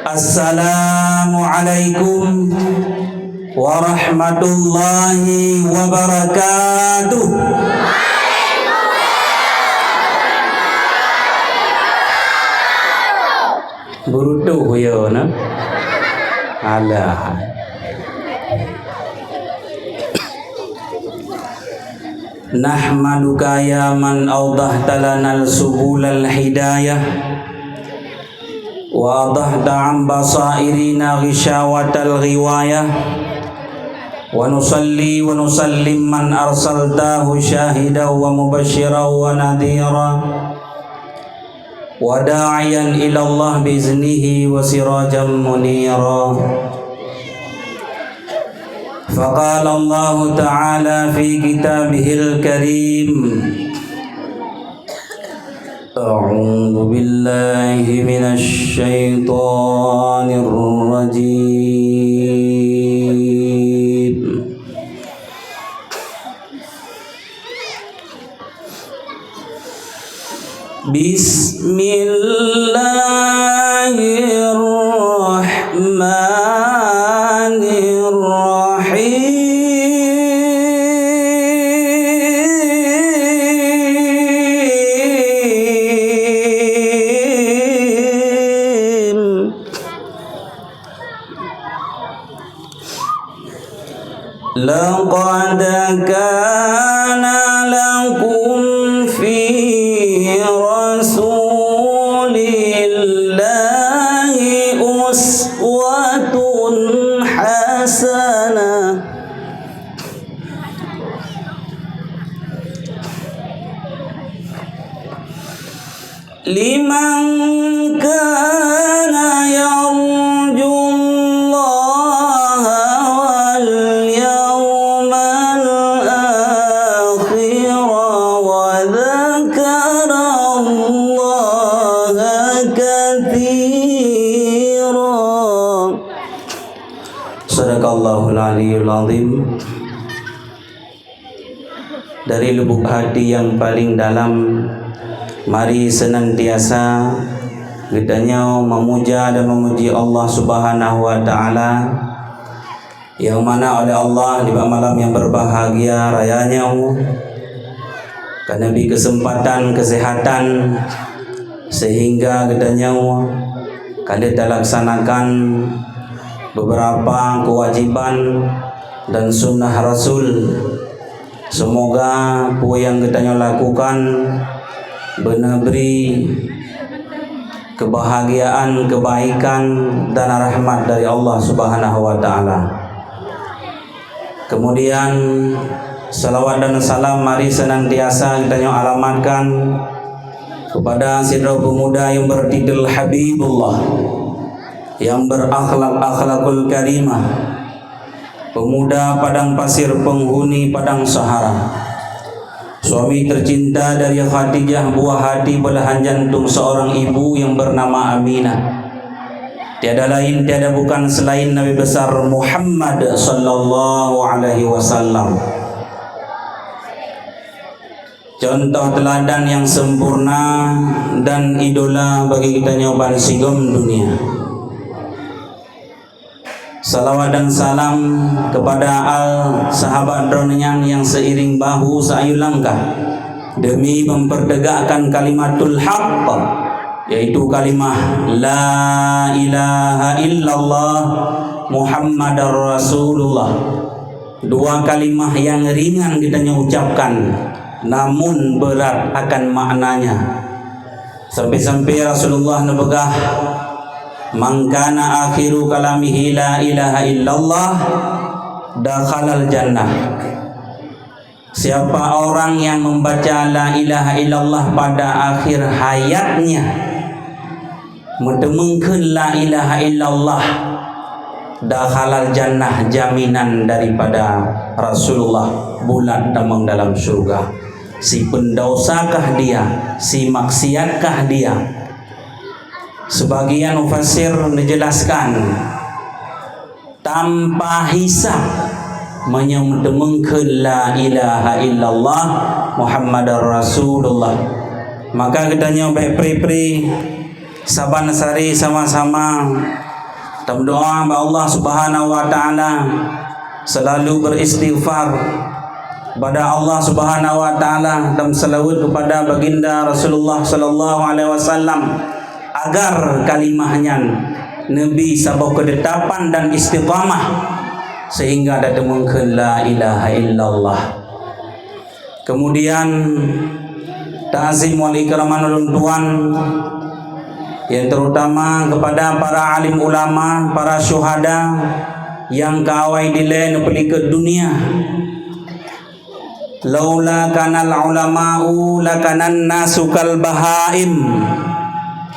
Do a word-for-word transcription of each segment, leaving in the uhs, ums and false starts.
Assalamualaikum warahmatullahi wabarakatuh. Beureutoh ya na. Alah. Nahmaduka ya man awdahta lanal subulal hidayah, wa adahta an basairina ghisyawatal ghiwayah, wa nusalli wa nusallim man arsaltahu syahidan wa mubasyiran wa nadhira, wa da'iyan ilallah bi iznihi wa sirajan munira. Faqala Allahu ta'ala fi kitabihil karim, a'udzu billahi minasy syaithanir rajim. Bismillahirrahmanirrahim. لقد كان لكم في رسول الله أسوة حسنة لمن كان يرجو الله واليوم الآخر وذكر الله كثيرا. صدق الله العلي العظيم. Dari lubuk hati nyang paleng dalam, mari seunantiasa geutanyoe meumuja dan meumuji Allah Subhanahu wa Ta'ala, nyang mana oleh Allah di bak malam nyang berbahagia raya nyoe ka neubri keuseumpatan keuseuhatan sehingga geutanyoe ka lheueh talaksanakan beberapa keuwajiban dan sunnah Rasul. Seumoga peue nyang geutanyoe lakukan beuneubri keubahagiaan, keubaikan dan rahmat dari Allah Subhanahu wa Ta'ala. Keumudian, salawat dan salam mari seunantiasa geutanyoe alamatkan keupada sidroe peumuda nyang beurtitel Habibullah, nyang beurakhlak akhlakul karimah, peumuda padang pasir, peunghuni padang sahara, suami tercinta dari Khadijah, buah hati belahan jantung seorang ibu yang bernama Aminah. Tiada lain, tiada bukan selain Nabi besar Muhammad sallallahu alaihi wasallam. Contoh teladan yang sempurna dan idola bagi geutanyoe bansigom dunia. Salawat dan salam kepada al sahabat droeneuh nyan nyang seiring bahu seuayu langkah demi mempertegakkan kalimatul haq, yaitu kalimah la ilaha illallah Muhammadar Rasulullah. Dua kalimah nyang ringan geutanyoe ucapkan, namun beurat akan maknanya. Sampai-sampai Rasulullah neupeugah, "Man kana akhiru kalamihi la ilaha illallah, dakhalal jannah." Siapa orang yang membaca la ilaha illallah pada akhir hayatnya, meuteumeungkeun la ilaha illallah, dakhalal jannah, jaminan daripada Rasulullah, bulat tamong dalam syurga. Sipeundausakah dia, simaksiatkah dia? Sebagian mufassir menjelaskan, tanpa hisab, meunyoe meuteumongkeun la ilaha illallah Muhammadar Rasulullah. Maka geutanyoe bék pri-pri, saban sari sama-sama Tameudoa bak Allah Subhanahu wa Taala, selalu beristighfar kepada Allah Subhanahu wa Taala, dan selawat kepada Baginda Rasulullah sallallahu alaihi wasallam, agar kalimah nyan neubi saboh keutetapan dan istiqamah, sehingga tateumongkeun la ilaha illallah. Kemudian, ta'zim wal ikraman ulôn tuan, yang terutama kepada para alim ulama, para syuhada yang ka awai dilée neupeulikot dunia. "Laula kanal ulama'u lakanan nasu kal bahaim."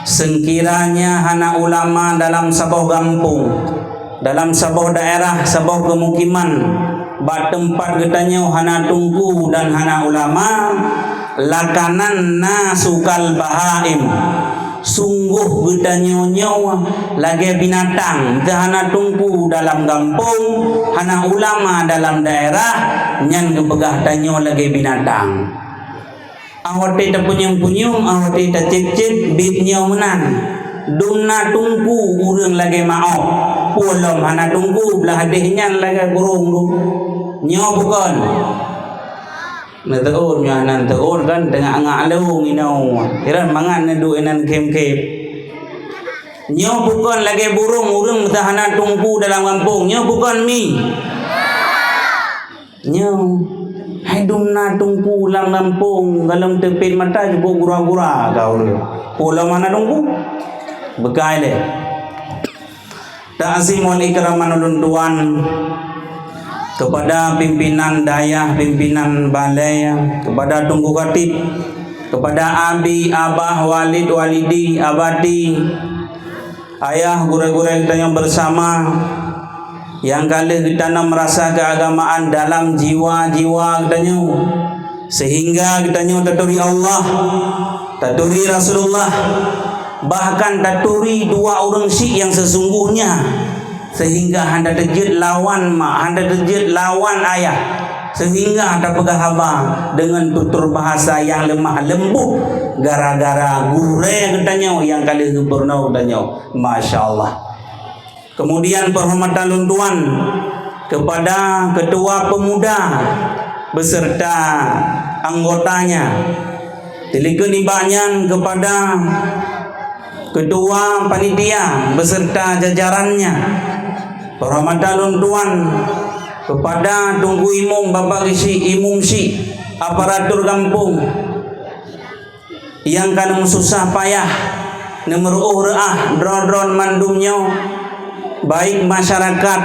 Seukiranya hana ulama dalam saboh gampông, dalam saboh daerah, saboh pemukiman, bak teumpat geutanyoe hana teungku dan hana ulama, lakanan nasu kal bahaim. Sunggoh geutanyoe nyoe lagée binatang, teuhana teungku dalam gampông, hana ulama dalam daerah, nyan geupeugah tanyoe lagée binatang. Awai watée tapunyueng-punyueng, awai watée tacét-cét, biet nyoe meunan. Dum na teungku ureuëng lagée maoh, peue lom hana teungku blah deh nyan lagée burông tu. Nyoe bukon. Neuteuôn nyoe hana neuteuôn kan teungoh ngak lông inoe. Hiran mangat neuduek inan khém-khém. Nyoe bukon lagée burông ureuëng meuta hana teungku dalam gampông. Nyoe bukon mi. Nyoe hai dum na teungku lam gampông, galom teupét mata jibôh gura-gura ka ureuëng. Peue lom hana teungku? Beukai lé. Ta'zim wal ikraman ulôn tuan kepada pimpinan dayah, pimpinan balai, kepada Teungku Khatib, kepada abi, abah, walid, walidi, abati, ayah, gurée-gurée geutanyoe bersama, nyang ka lheueh geutanam rasa keuagamaan dalam jiwa-jiwa geutanyoe, sehingga geutanyoe taturi Allah, taturi Rasulullah, bahkan taturi dua ureuëng syik nyang sesungguhnya, sehingga hana teujeuet lawan mak, hana teujeuet lawan ayah, sehingga tapeugah haba deungon tutur bahasa nyang leumah leumbot gara-gara gurée geutanyoe nyang ka lheueh geupurunoe geutanyoe. Masya Allah. Kemudian, peuhormatan lôn tuan kepada Ketua Pemuda beserta anggotanya. Dilikot nibak nyan kepada Ketua Panitia beserta jajarannya. Peuhormatan lôn tuan kepada Teungku Imum, Bapak Geuchik, Imum Syik, aparatur gampông, nyang ka neumeususah payah, neumeuruôh reuah droe-droe mandum nyoe, baik masyarakat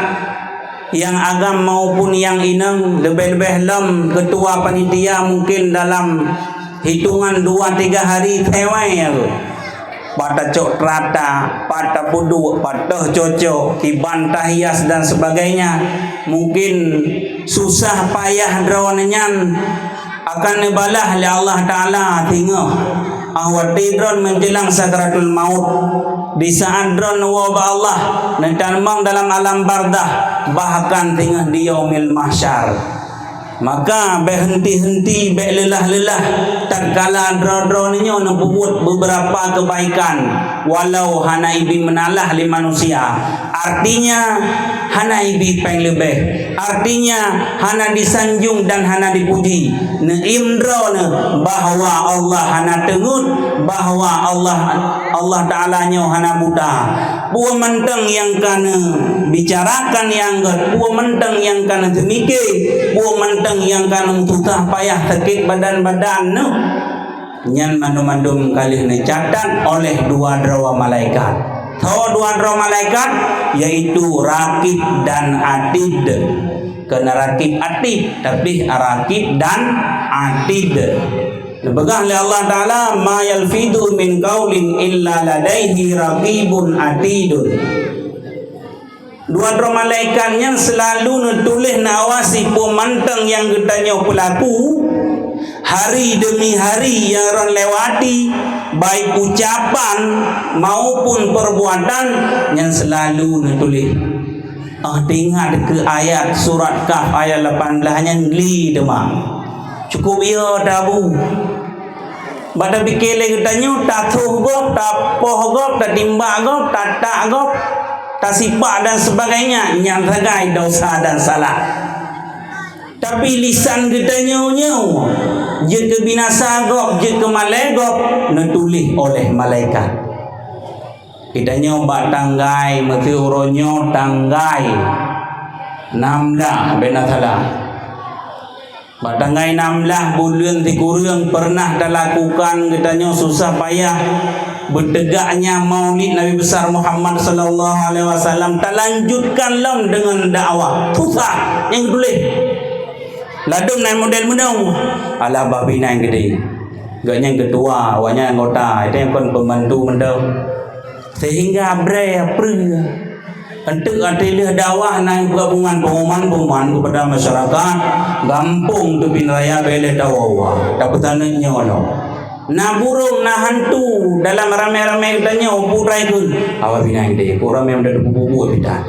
nyang agam maupun nyang inong, leubeh-leubeh lom keutua panitia, mungken dalam hitongan dua tiga hari teuwai. Pat tacok teurata, pat tapeuduek, pat toh cocok, kiban tahias dan sebagainya. Mungken susah payah droeneuh nyan akan neubalah lé Allah Taala singoh, ah, watée droeneuh meujelang sakaratul maut. Di saát droeneuh neuwoe bak Allah, neutamong dalam alam barzakh, bahkan singoh di yaumil mahsyar. Maka bék henti-henti, bék leulah-leulah, tatkala droe-droeneuh nyoe neupeubuet beberapa keubaikan, walau hana ibi meunalah lé manusia. Artinya, hana ibi péng leubeh. Artinya, hana disanjung dan hana dipuji. Neuiem droeneuh bahwa Allah hana teungeut, bahwa Allah, Allah Taala nyoe hana buta. Peue mantong nyang ka neubicarakan nyang gét, peue mantong nyang ka neuteumike, peue mantong nyang ka neususah payah sakét badan-badan neuh, nyan mandum-mandum ka lheueh neucatat oleh dua droe malaikat. Soe dua droe malaikat? Yaitu Rakib dan Atid. Kon Rakib Atid, tapi Rakib dan Atid. Neupeugah lé Allah Taala, "Ma yalfidu min qaulin illa ladaihi raqibun atidun." Dua droe malaikat nyan seulalu neutuléh, neuawasi peue mantong nyang geutanyoe peulaku, hari deumi hari nyang rhot lewati, baik ucapan maupun perbuatan, nyan seulalu neutuléh. Ah, teuingat keu ayat surat Kahf ayat lapan belas nyan, gli teuma. Cukup yo tabu. Bak tapike lé geutanyoe, tathoh gob, tapoh gob, tatimbak gob, tatak gob. tasipak dan sebagainya, nyan sagai dosa dan salah. Tapi lisan geutanyoe nyoe, jeuet keu binasa gob, jeuet keu malée gob, neutuléh oleh malaikat. Geutanyoe bak tanggai, meuseu uroe nyoe tanggai nam blah, bèk na salah. Bak tanggai nam blah buleuen sikureueng pernah talakukan geutanyoe susah payah beuteugaknya Maulid Nabi Besar Muhammad sallallahu alaihi wasallam, talanjutkan lom deungon dakwah. Susah nyang geutuléh. Ladôm na model meunoe. Alah, bah binan geude. Gobnyan keutua, awaknyan anggota, itu nyang kon pembantu mantong. Sehingga bré preuh. Enteuk até lheueh dakwah na gabungan pengumuman-pengumuman kepada masyarakat gampông Teubin Raya bèk lé tawoe-woe. Tapeusaneut nyoe lom. Na burông, na hantu dalam ramé-ramé geutanyoe, peue treuk kheun. Awak binan deh, peue ramé meunan teupeue-peue bidan.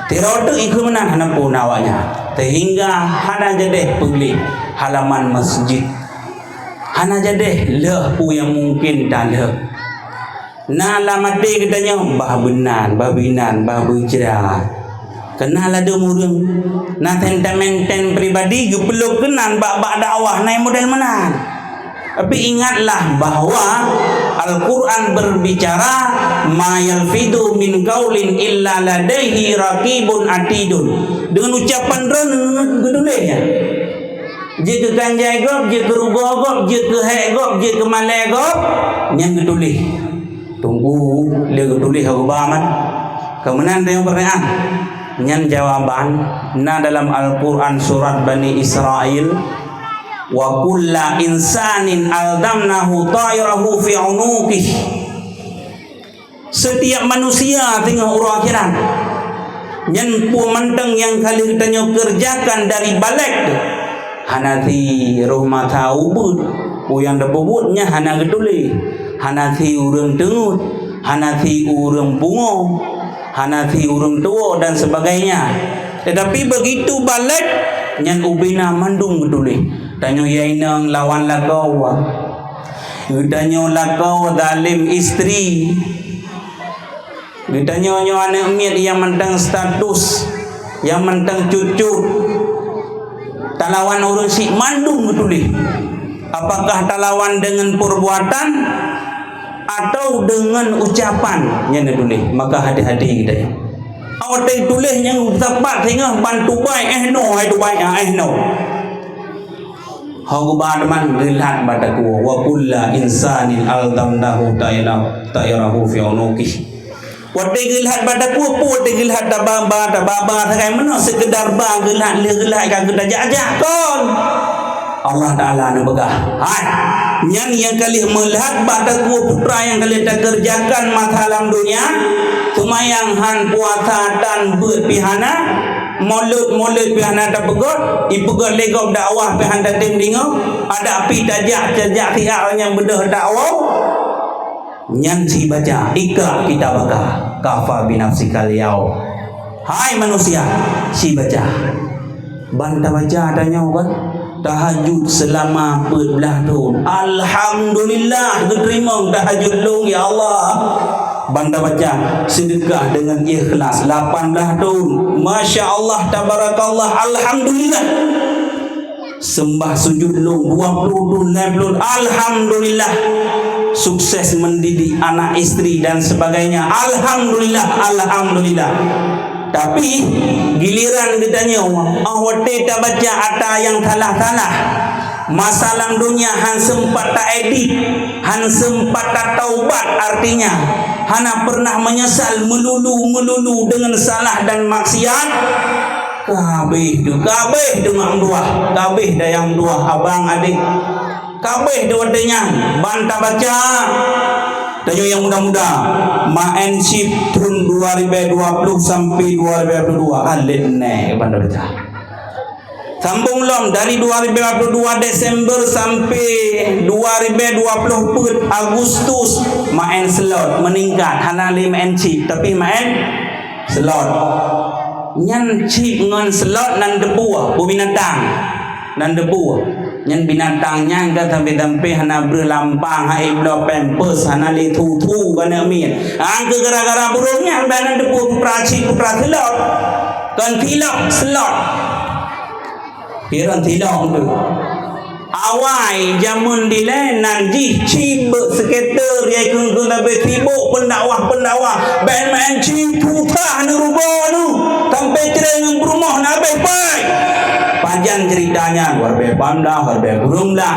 Tiroe teuk ikheun meunan hana peue na awaknyan. Sehingga hana jadeh peugleh halaman masjid. Hana jadeh lheueh peue nyang mungken talheueh. Na lam até geutanyoe, bah beunan, bah binan, bah beucra. Keunan ladôm ureueng na sentimen-sentimen pribadi geupeuleuk keunan bak, bak dakwah, na model meunan. Tapi ingatlah bahwa Al-Quran berbicara, "Ma yalfidhu min qaulin illa ladaihi raqibun atidun." Deungon ucapan droeneuh geutuléh nyan. Jeuet keu kanjai gob, jeuet keu rugoe gob, jeuet keu hék gob, jeuet keu malée gob, nyan geutuléh. Teungku, lé geutuléh haba man. Keumeunan teuh pertanyaan. Nyan jawaban na dalam Al-Quran surat Bani Israel, "Wa kulla insanin alzamnahu ta'irahu fi unuqih." Setiap manusia teungoh uroe akhirat. Nyan peue mantong nyang ka lheueh tanyoe keureujakan dari balek. Hana si roh masa ubeut, peue nyang tapeubuet nyan hana geutuléh. Hana si ureueng teungeut, hana si ureueng pungo, hana si ureueng tuwo dan sebagainya. Tetapi begitu balek, nyan ubena mandum geutuléh. Tanyoe ya inong lawan lakoe. Geutanyoe lakoe zalim istri. Geutanyoe nyoe aneuk miet nyang mantong status, nyang mantong cut-cut. Talawan ureueng syiek mandum geutuléh. Apakah talawan deungon perbuatan atau deungon ucapan? Nyan neutuléh, maka hati-hati geutanyoe. Awai tuléh nyang sapat singoh ban tubai, eh, no, hai tubai, ah, eh, no. Ho geuba teuma geulhat bak takue, "Wa kulla insanin alzamnahu ta'ira-, ta'irahu fi unuqih." Watée geulhat bak takue, peue watée geulhat tababa, tababa sagai meunoe, seukeudar ba geulhat, lheueh geulhat ka geutajak-jak kon. Allah Taala neupeugah, "Hai, nyan nyang ka lheueh meulhat bak takue putra nyang ka lheueh takeureujakan masa lam donya, seumayang han, puasa tan, beuet pih hana, mulod-mulod pih hana tapeugöt, ipeugöt lé gob dakwah pih han tatem deungoe, adak pih tajak, tajak siat nyang beudôh dakwah." Nyan sibaca, "Iqra kitabaka, kafa binafsikal yaum." Hai manusia, sibaca. Ban tabaca tanyoe kan, tahajud seulama peuet blaih thon. Alhamdulillah, geuteurimong tahajud lôn, ya Allah. Ban tabaca, seudeukah deungon ikhlas lapan blaih thon. Masya Allah, tabarakallah, alhamdulillah. Seumbah sujud lôn dua ploh thon, lhèe ploh, alhamdulillah. Sukses mendidik anak istri dan sebagainya, alhamdulillah, alhamdulillah. Tapi giliran geutanyoe, 'oh watèe tabaca ata nyang salah-salah, masa lam donya han sempat taedit, han sempat tataubat, artinya hana pernah menyesal, melulu-melulu dengan salah dan maksiat, ka habéh tu, ka habéh tu mak meutuah, ka habéh dayang meutuah, abang, adék. Ka habéh di watèe nyan, ban tabaca. Tanyoe nyang muda-muda, maén chip thôn dua ribèe dua ploh sampai dua ribèe dua ploh dua, ka lheueh nèk ban tabaca. Sambông lom, dari dua ribèe dua ploh dua Desember sampai dua ribèe dua ploh peuet Agustus, maén slot meuningkat, hana lé maén chip, tapi maén slot. Nyan chip ngon slot nan deubue, beubinatang, nan deubue. Nyan binatang nyan kan sampai-sampai hana breuh lampang, hai bloe pampers, hana lé thu-thu keuneuk miet. Angka gara-gara burông nyan, bah nan teupeue putra cit, putra seulot. Kon tilok, seulot. Piron tilok tu. Awai jameun dilèe nan jih cit beuet skater, yai kheun-kheun sampai sibok pendakwah-pendakwah. Bèk maén cit, susah neurugoe nu. Sampai cerai ngon peurumoh na abéh pai. Pajan ceurita nyan, warbe pamdah, warbe gurumlah.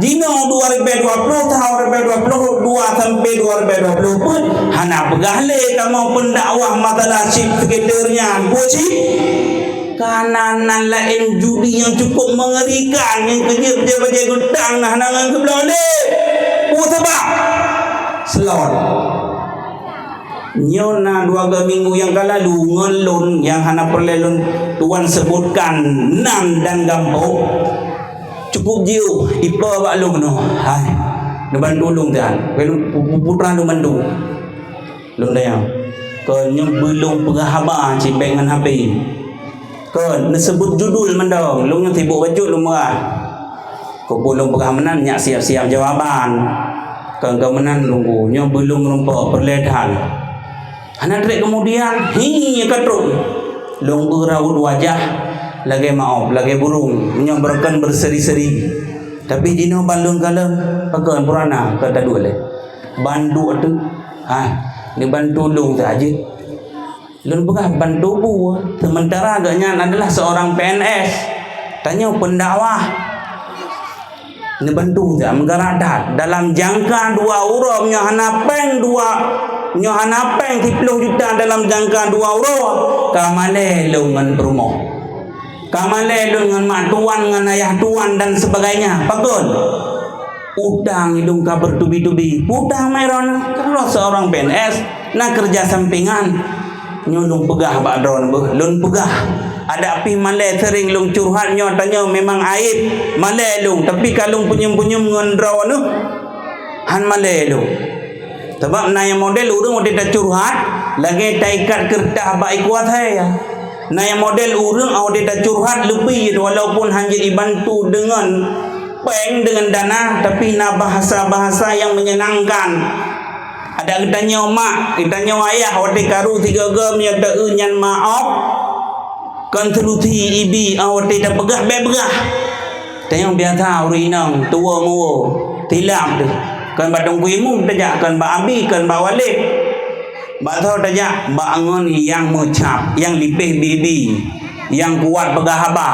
Jinoe dua ribèe dua ploh, tahun dua ribèe dua ploh dua sampai dua ribèe dua ploh peuet, hana peugah lé kamoe pendakwah masalah chip skater nyan. Peue chip? Kana nan laén judi nyang cukup mengerikan, nyang keujeuet bajèe-bajèe gutang na hana ngon geubloe lé. Peue sabab? Slot. Nyoe na dua ga minggu nyang ka lalu ngon lôn nyang hana peureulèe lôn tuan seubutkan nan dan gampông. Cukup jiôh ipo bak lôn nyoe. Hai, neubantu lôn tan. Pu-, pu-, putra lôn bantu. Lôn tanyong. Kon nyoe beulông peugah haba cit bèk ngon H P. Kon neuseubut judul mantong, lôn nyoe sibok bacut lôn peugah. Keupeue lôn peugah meunan nyak siap-siap jawaban. Kon, kon meunan Teungku, nyoe beulông rumpok peureulèe that. Hana trép keumudian, hi ka trok. Lôn eu raut wajah lagèe maob, lagèe burông, meunyoe beureukan beuseri-seri. Tapi jinoe ban lôn kalon, pakon purana ka taduek lé. Ban duek teuk, ha, neubantu lôn saja. Lôn peugah ban tuboh, seumeuntara geuhnyan adalah seurang P N S. Tanyoe pendakwah. Neubantu jak meugara that dalam jangka dua uroe, meunyoe hana péng dua, meunyoe hana péng siploh juta dalam jangka dua uroe, ka malèe lôn ngon peurumoh. Ka malèe lôn ngon mak tuan, ngon ayah tuan dan sebagainya. Pakon? Utang ilôn ka beutubi-tubi. Utang meuron, kalau seurang P N S, na keureuja sampingan. Nyoe lôn peugah bak droeneuh beuh, lôn peugah. Adak pih malèe seuring lôn curhat nyoe tanyoe memang aéb. Malèe lôn, tapi ka lôn peunyum-peunyum ngon droeneuh, han malèe lôn. Sabab na nyang model ureueng watèe tacurhat, lagèe taikat keureutah bak iku asèe. Na nyang model ureueng watèe tacurhat leubeh jeuet walaupun han jeuet jibantu deungon péng, deungon dana, tapi na bahasa-bahasa nyang menyenangkan. Adak geutanyoe mak, geutanyoe ayah, watèe karu sigoe-goe meunyoe ta-eu nyan maob, kon solusi ibi, watèe tapeugah bèk peugah. Tanyoe biasa ureueng inong tuwo muwo, silap teuh. Kon bak Teungku Imum tajak, kon bak abi, kon bak walid. Bak soe tajak, bak ngon nyang meucab, nyang lipéh bibi, nyang kuat peugah haba.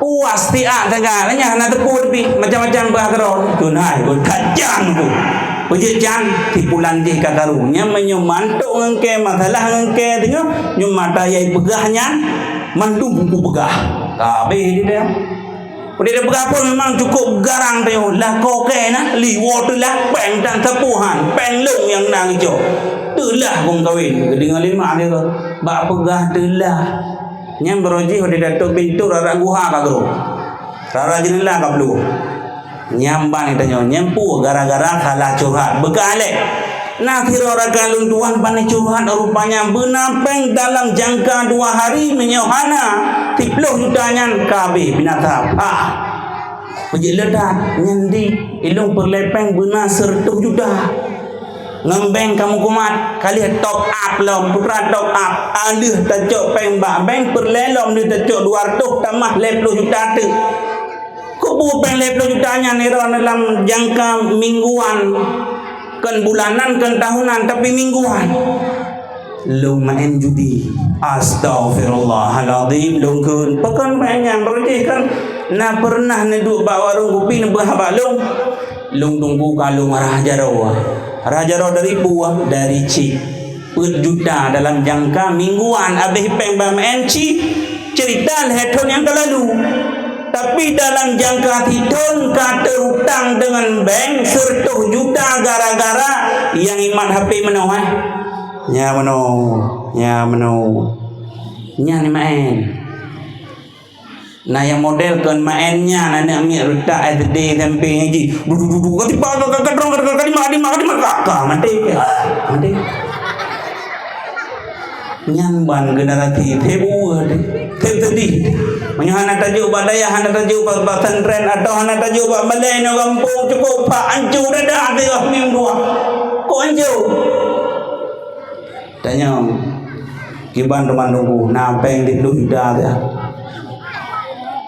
Puas siat sagai, nyan hana teupeu teupih, macam-macam peugah keudroe. Kheun hai, kheun that jan ku. Peujeuet jan, sipulan jih ka karu. Nyan meunyoe mantok ngon kèe, masalah ngon kèe teungoh, nyoe mata yai peugah nyan, mandum kupeugah. Ka habéh di dia. Udép teupeugah phon memang cukup garang tanyoe, lakoe kèe na, liwoe teulah, péng tan sapeue han, péng lôn nyang na geucok. Teulah gom kawen, geudeungoe lé mak lé goe. Bak peugah teulah. Nyan barô jih udép dato bintu rara guha ka groe. Rara jeuneula ka blueh. Nyan ban tanyoe, nyan peue gara-gara salah curhat. Beukah lé. Na sidroe rakan lôn tuan pane curhat rupanya beuna péng dalam jangka dua hari meunyoe hana siploh juta nyan ka habéh binasa. Pah. Peujeuet le that nyan di ilôn peureulèe péng beuna seureutôh juta. Ngon bank ka meukumat, ka lheueh top up lom, putra top up, a lheueh tacok péng bak bank peureulèe lom lheueh tacok dua reutôh tamah lhèe ploh juta teuk. Keupeue péng lhèe ploh juta nyan irôn dalam jangka mingguan, kon bulanan, kon tahunan, tapi mingguan. Lôn maén judi. Astaghfirullahalazim, lôn kheun. Pakon maén nyan, barô jih kan na peureunah neuduek bak warong kupi neupeugah bak lôn. Lôn tunggu ka lôn rhah jaroe. Rhah jaroe dari peue? Dari chip. Peuet juta dalam jangka mingguan, abéh péng bak maén chip. Ceurita lhèe thôn nyang ka lalu. Tapi dalam jangka sithôn ka teurutang deungon bank seureutôh juta gara-gara nyang imat H P meunoe, eh. Nya meunoe, nya meunoe. Nyan maén. Na nyang model kon maén nyan, aneuk miet reutak S D S M P nyan jih. Du, du, du, du, ka tiba, ka, ka, ka, ka, ka, ka, ka, ka, ka, ka, ka, ka, maté. Ah, maté. Nyan ban generasi seb ueh deh, seb seudeh. Meunyoe hana tajok bak dayah, hana tajok bak, bak pesantren, atawa hana tajok bak balai nyoe gampông, cukôp pak anco dada teuh mim dua. Kok anco? Tanyong, kiban teuma Teungku, na péng di ploh juta teuh?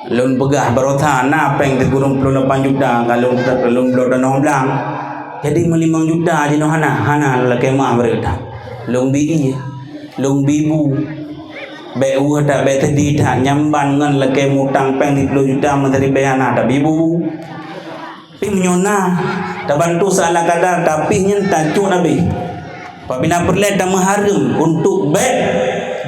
Lôn peugah barosa na péng sikureueng ploh lapan juta ka lôn, lôn bloe tanoh blang. Jadi meulimong juta jinoe hana, hana lakée meuah bri that. Lôn bi ié, lôn bi bu. Bék ueh that, bék seudeh that, nyan ban ngon lakée mutang péng di ploh juta meusiribée hana tabi bu. Tapi meunyoe na, tabantu seala kadar, tapi nyan tacok abéh. Apabila peureulée tameuhareuem untuk bék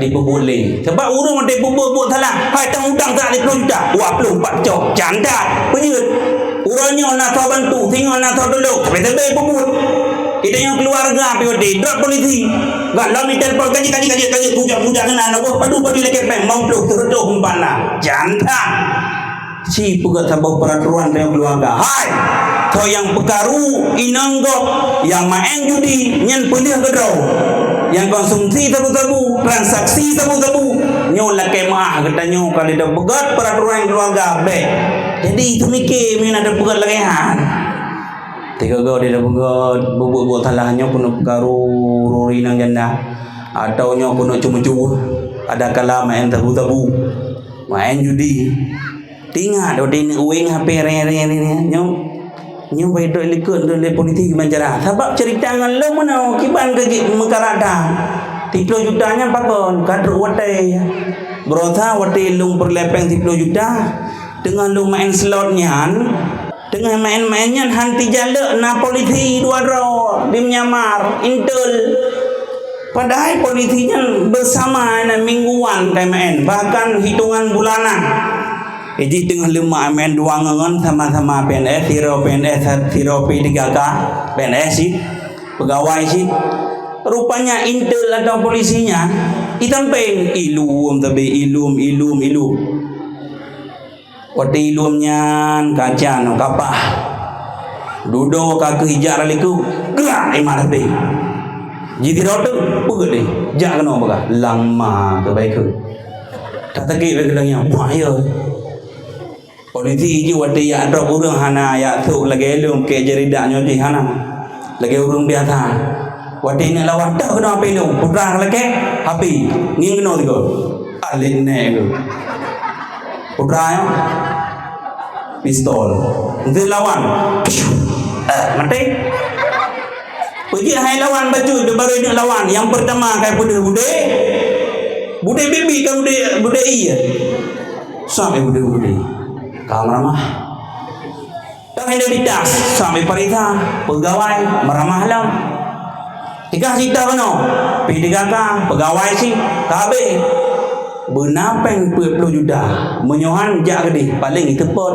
dipeubuet lé. Sabab ureuëng watée peubuet buet salah, hai tang utang siplôh juta, dua ploh empat cok, janda, peujeuet. Uroe nyoe na soe bantu, singoh na soe tulông, sabe-sabe peubuet. Kita nyang keluarga pi watée drop polisi. Gak lom itelepon, kaji, kaji, kaji, kaji, tujak, tujak keunan, na boh padu, padu lagée péng, lima ploh, seratus, empat na. Janda. Si peugah saboh peuraturan dalam keuluwarga. Hai! Soe nyang peukaru inong gob nyang maén judi nyan peuleueh keudroe. Nyang konsumsi sabu-sabu, transaksi sabu-sabu, nyoe lakée meuah geutanyoe ka lheueh peugét peuraturan keuluwarga bék. Jadi, teumiké meunyoe na tapeugét lagée nyan. Tiga-tiga dia tapeugét, buet-buet salah nyoe keuneuk peukaru ruri inong janda. Atau nyoe keuneuk ceumeucue, ada kala maén sabu-sabu, maén judi. Tingat, oh, di ueng H P re, re, re, re. Nyoe, nyoe bai dok likot dok lé polisi kiban cara. Sabab cerita ngon lôn meunoe, kiban keu jih meukarada. Siploh juta nyan pakon, ka trok watée. Beurasa watée lôn peureulée péng siploh juta, teungoh lôn maén slot nyan, teungoh maén-maén nyan han teujalok na polisi dua droe di Myanmar, intel. Padahai polisi nyan beusama na mingguan kai maén, bahkan hitongan bulanan. Jadi teungoh leumak maén dua ngon sama-sama P N S, sidroe P N S, sidroe P tiga K, P N S cit, peugawai cit. Rupanya intel atau polisi nyan, itampen ilum, tapi ilum, ilum, ilum. Watée ilum nyan kaca nyoe kapah. Dudoe ka keuh ijak raliku, gerak imat habéh. Jidroe teuk, peugét deh, jak keunoe bagah, lam ma keuh baikeuh. Tasakét baikeuh lagée nyan, buah ya. Polisi jih watée jak drop ureuëng hana jak sôk lagée lôn keu jaridak nyoe jih hana. Lagée ureuëng biasa. Watée neuk lawan toh keunoe H P lôn, putra lakée, H P, ngieng keunoe sigoe. Alet nèk keuh. Putra nyoe, pistol. Enteuk lawan. Eh, maté. Peujeuet hai lawan bacut, di baru neuk lawan. Nyang peurtama kai peudeuh budé. Budé bibi ka budé, budé ié. Sampai budé-budé. Ka meuramah. Teuh identitas, sampai parisa, peugawai, meuramah lom. Tiga sita keunoe, P tiga K, peugawai cit, ka habéh. Beuna péng peuet ploh juta, meunyoe han jak keudeh, paleng jiteupot.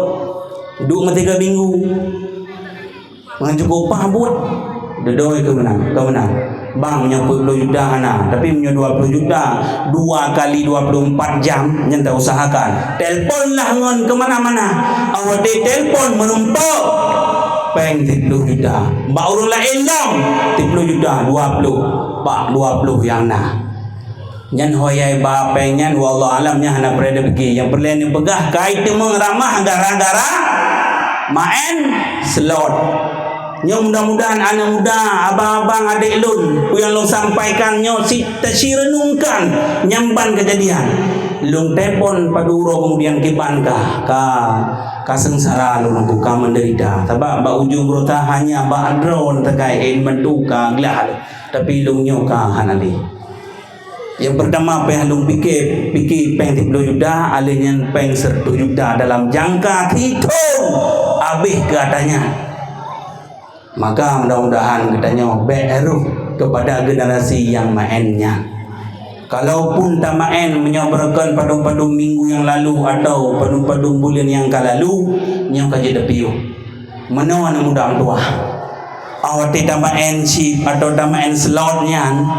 Duek meusigoe minggu. Ngon cukup pah buet, dudoe keu meunan, keu meunan. Bang, meunyoe peuet ploh juta hana, tapi meunyoe dua ploh juta, dua kali dua puluh empat jam, nyan tausahakan. Telpon lah ngon keu mana-mana. Awak ditelepon meurumpok. Péng siploh juta. Bak ureuëng laén lom, siploh juta, dua ploh. Bak dua ploh nyang na. Nyan ho yai ba péng nyan, wallahu alam, nyan hana peureulée neupiké. Nyang peureulée neupeugah, kai teumeung ramah gara-gara maén slot. Nyoe mudah-mudahan aneuk muda, abang-abang, adék lôn, peue nyang lôn sampaikan nyoe sit tasirenungkan nyang ban keujadian. Lôn telepon padub uroe keumudian kiban ka, ka, ka seungsara lôn, ka meudeurita. Sabab bak ujong beurota hanya bak droe teuka, eh, meutuka glah, tapi lôn nyoe ka hana lé. Nyang peurtama péng lôn piké, piké péng siploh juta, akhé nyan péng seratus juta dalam jangka sithon habéh keu ata nyan. Maka mudah-mudahan geutanyoe bék rôh keupada generasi nyang maén nyan. Kalaupun tamaén meunyoe beureukan padum-padum minggu nyang lalu atawa padum-padum buleuen nyang ka lalu, nyoe ka jeuet tapiôh. Meunoe aneuk muda meutuwah. Awai tamaén chip atawa tamaén slot nyan,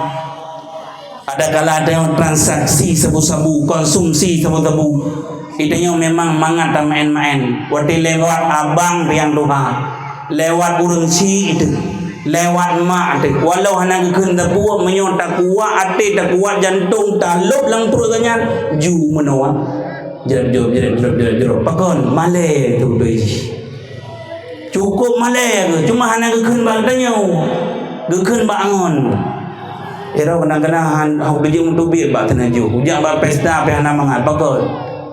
adakala tanyoe transaksi sabu-sabu, konsumsi sabu-sabu, geutanyoe memang mangat tamaén-maén. Watée lewat abang riang tuha, lewat ureuëng chik itu, Lewat mak teuh. Walau hana geukheun sapeue, meunyoe takuat até, takuat jantong, talop lam pruet geuh nyan, ju meunoe. Jreb, jreb, jreb, jreb, jreb, jreb. Pakon? Malèe teuh beutôi jih. Cukôp malèe geuh, cuma hana geukheun bak geutanyoe. Geukheun bak angon. Ira kadang-kadang han, hok bijéh meuteubiet bak teunajôh. Ujak bak pesta pih hana mangat. Pakon?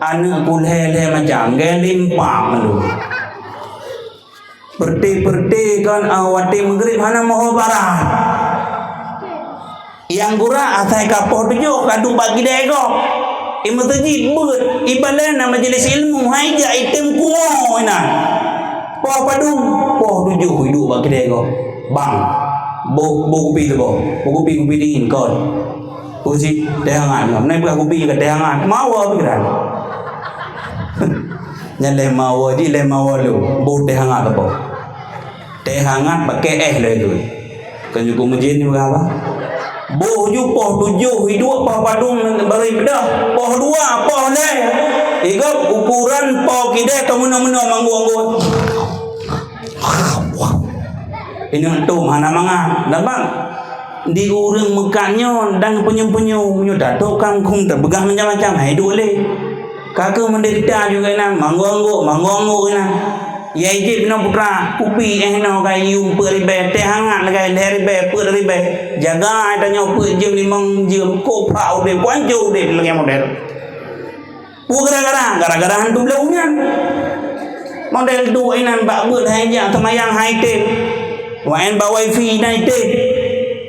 Aneuk ku lhèe-lhèe macam, geulimpang mandum. Peureté-peureté kon, ah, watèe meugrib hana meuho barat. Nyang gura asai ka poh tujoh ka duek bak kidai gob. I meuseujid beuet, i balèe na majlis ilmu, hai jak item kumo inan. Poh padum, poh tujoh iduek bak kidai gob. Bang, boh, boh kupi teuboh, boh kupi, kupi dingin kon. Peue cit, teh hangat nyoe. Meunan peugah kupi ka teh hangat. Mawa pikiran. Nyan lé mawa jih, lé mawa lôn. Boh teh hangat apa? Teh hangat paké éh lé tu. Kan jukuk meujin ni peugah apa? Boh ju poh tujoh iduek, poh padum baru ibeudôh. Poh dua, poh lhèe. Igop ukuran poh kidai ka meunoe-meunoe manggong-anggong. Inong tom hana mangat. Dah bang. Di ureueng meukat nyoe dan peunyum-peunyum, meunyoe tato kangkong tapeugah macam-macam, hai duek lé. Ka keuh menderita juga inan, manggong-anggok, manggong-anggok inan. Ya ijép inoe putra, kupi éh inoe ka yum peuet ribèe, teh hangat lagèe lhèe ribèe, peuet ribèe. Jaga ai tanyoe peuet jeuem, limong jeuem, koh prak udép, peuancô udép lagèe model. Peue gara-gara? Gara-gara hantu bloe nyan. Model duek inan bak beuet hai jak seumayang hai tem. Waen bak wifi inan tem.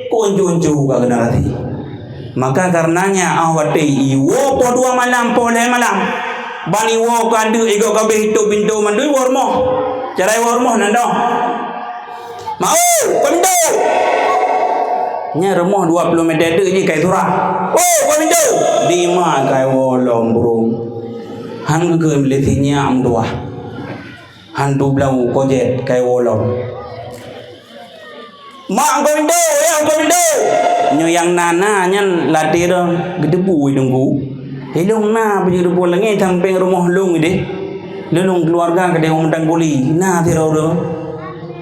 Kok uncu-uncu ka generasi. Maka karenanya ah watèe iwoe poh dua malam, poh lhèe malam. Ban iwoe ka deuk igoe ka abéh itôp pintoe mandum iwoe rumoh. Cara iwoe rumoh nan dong. Mau, keu pintoe! Nyan rumoh dua ploh meter teuk jih kai surah. Oh, keu pintoe! Di ma kai wolom burông. Han geukheun lé si nyak meutuah. Han tublang u kojet kai wolom. Mak, keu pintoe, ya, keu pintoe! Nyoe nyang na-na nyan latih droe geuteupeue i teungku. Ilông na peue jeuet teupeu lagèe sampéng rumoh lông idéh. Lôn keuluwarga keudéh u Meutangkuli, na sidroe ureueng.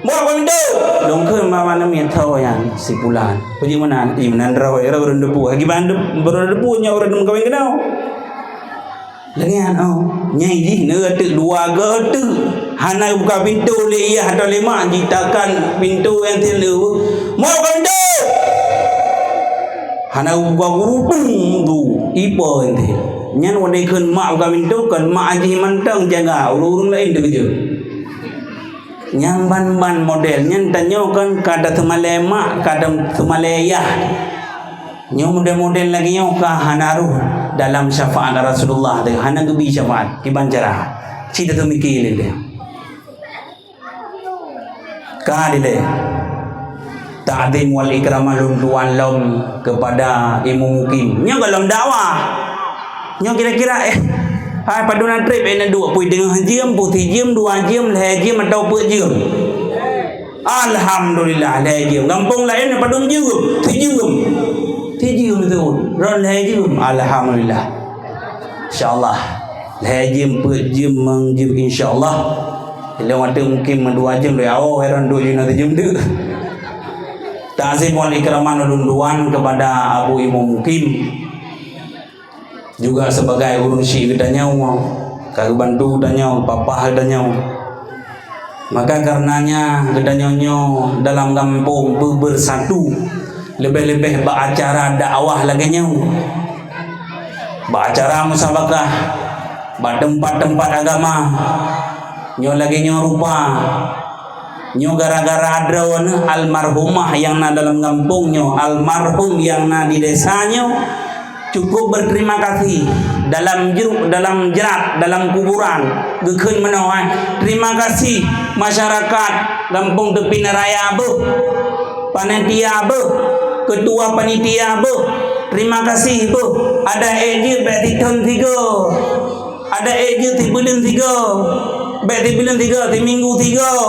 Muak keu pintoe! Lôn kheun bak namiet, "Soe nyan?" "Si Pulan." "Peue jeuet meunan?" "Ih, meunan droe, droe ureueng teupeu." Kiban teupeu, droe teupeu nyoe ureueng meukawen keunoe. Lagèe nyan, oh. Nyai jih neuh teuk dua goe teuk. Hana buka pintoe lé yah atau lé mak, jitakan pintoe nyang teuh lé. "Muak keu pintoe!" Hana buka guru pun tu. Ipo nyang teuh. Nyan watèe kheun mak buka pintoe, kon mak jih mantong jaga, ureueng-ureueng laén teukeujot. Nyan ban-ban model nyan tanyoe kan ka taseumalèe mak, ka taseumalèe yah. Nyoe model-model lagèe nyoe ka hana rôh dalam syafaat Rasulullah teuh, hana geubi syafaat kiban cara. Cit teumiké lé deh. Ka dilèe. Ta'zim wal ikramah lôn tuan lom kepada Imum Mukim. Nyoe goh lom dakwah. Nyoe kira-kira, eh, hai padum na trép, eh, na duek, pui teungoh jeuem, pui sijeuem, dua jeuem, lhèe jeuem atau peuet jeuem? Alhamdulillah, lhèe jeuem. Gampông laén padum jeuem? Sijeuem. Sijeuem tu. Ron lhèe jeuem. Alhamdulillah. Insya Allah. Lhèe jeuem, peuet jeuem, limong jeuem, insya Allah. Ilèe watèe mungkin meudua jeuem, lhèe awai ron dua jeuem, na sijeuem tu. Ta'zim wal ikraman ulôn tuan kepada Abu Imum Mukim. Juga sebagai ureueng syik geutanyoe, ka geubantu geutanyoe, papah geutanyoe. Maka karenanya geutanyoe nyoe dalam gampông beubersatu, leubeh-leubeh bak acara dakwah lagèe nyoe. Bak acara musabakah, bak teumpat-teumpat agama, nyoe lagèe nyoe rupa. Nyoe gara-gara droeneuh almarhumah nyang na dalam gampông nyoe, almarhum nyang na di desa nyoe, cukup berterima kasih dalam jru-, dalam jrat, dalam kuburan. Geukheun meunoe, eh, terima kasih masyarakat Gampông Teupin Raya beuh, panitia beuh, ketua panitia beuh, terima kasih beuh. Adak ék jeuet bèk sithon sigoe. Adak ék jeuet sibuleuen sigoe, bèk sibuleuen sigoe, siminggu sigoe.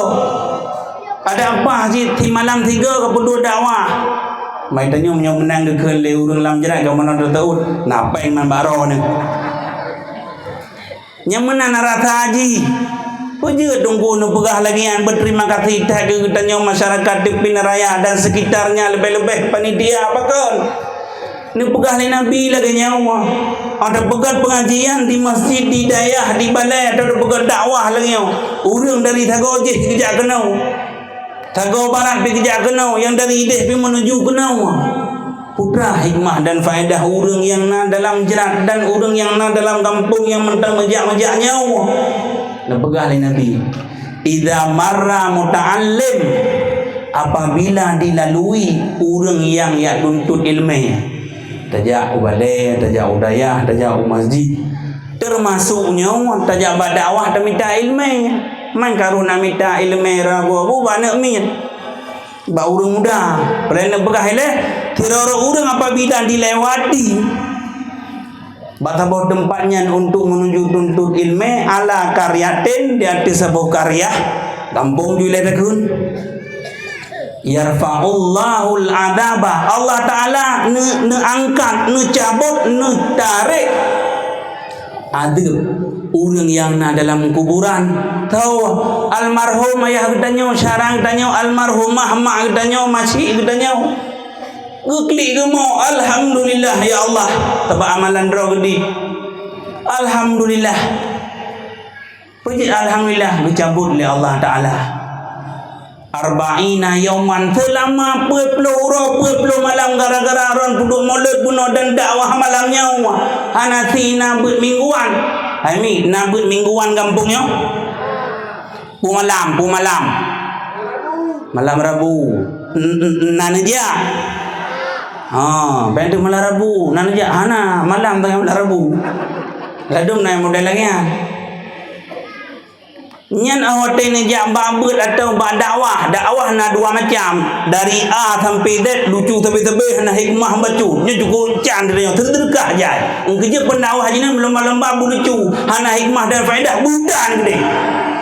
Adak paih cit simalam sigoe ka peuduek dakwah. Mai tanyoe meunyoe meunan geukheun lé ureueng lam jrat ka meunan teuôt, na péng nan bak droeneuh. Nyang meunan na rasa jih. Peue jeuet Teungku neupeugah lagèe nyan, berterima kasih that keu geutanyoe masyarakat Dipin Raya dan sekitarnya, leubeh-leubeh panitia, pakon? Neupeugah lé Nabi lagèe nyoe, "Ada peugöt pengajian di masjid, di dayah, di balai, atau ada peugöt dakwah lagèe nyoe, ureueng dari sagoe jih geujak keunoe." Sagoe barat pih geujak keunoe, nyang dari idéh pih meunuju keunoe. Peue teuma hikmah dan faedah ureueng nyang na dalam jrat dan ureueng nyang na dalam gampông nyang mantong meujak-meujak nyoe? Neupeugah lé Nabi, "Idza marra muta'allim," apabila dilalui ureueng nyang jak tuntut ileumèe, tajak u balè, tajak u dayah, tajak u masjid, Teumasok nyoe tajak bak dakwah tamita ileumèe. Man ka rôh na mita ileumèe ragoe bu bak aneuk miet, bak ureueng muda. Peureulee neupeugah ilèe, sidroe ureueng apabila dilewati bak saboh teumpat nyan untuk meunuju tuntut ileumèe, ala qaryatin, di ateueh saboh qaryah, gampông ju ilèe takheun. Yarfa'ullahul adzaba, Allah Ta'ala neu-, neuangkat, neucabot, neutarek azeub ureueng nyang na dalam kuburan. Tho, almarhum ayah geutanyoe, syara geutanyoe, almarhumah mak geutanyoe, masyik geutanyoe. Geuklik geumo, "Alhamdulillah, ya Allah, sabab amalan droe geude. Alhamdulillah." Peue jeuet alhamdulillah, geucabot lé Allah Ta'ala. Arba'ina yauman, seulama peuet ploh uroe, peuet ploh malam gara-gara droen peuduek mulod bunoe dan dakwah malam nyoe. Hana sina beuet mingguan. Hai mi, na beuet mingguan gampông nyoe? Peue malam, peue malam? Malam Rabu. N-, n-, na neujak? Ha, bèk tu malam Rabu, na neujak? Hana, malam tangai malam Rabu. Ladôm na model lagèe nyan. Nyan 'oh watèe neujak bak beuet atawa bak dakwah. Dakwah na dua macam. Dari A sampai Z, lucu sabe-sabe, hana hikmah bacut. Nyoe cukôp can tanyoe, seudeukah jai. Ngon keujeuet pendakwah jih nyan lomba-lomba beulucu, hana hikmah dan faedah, buta nyan keudéh.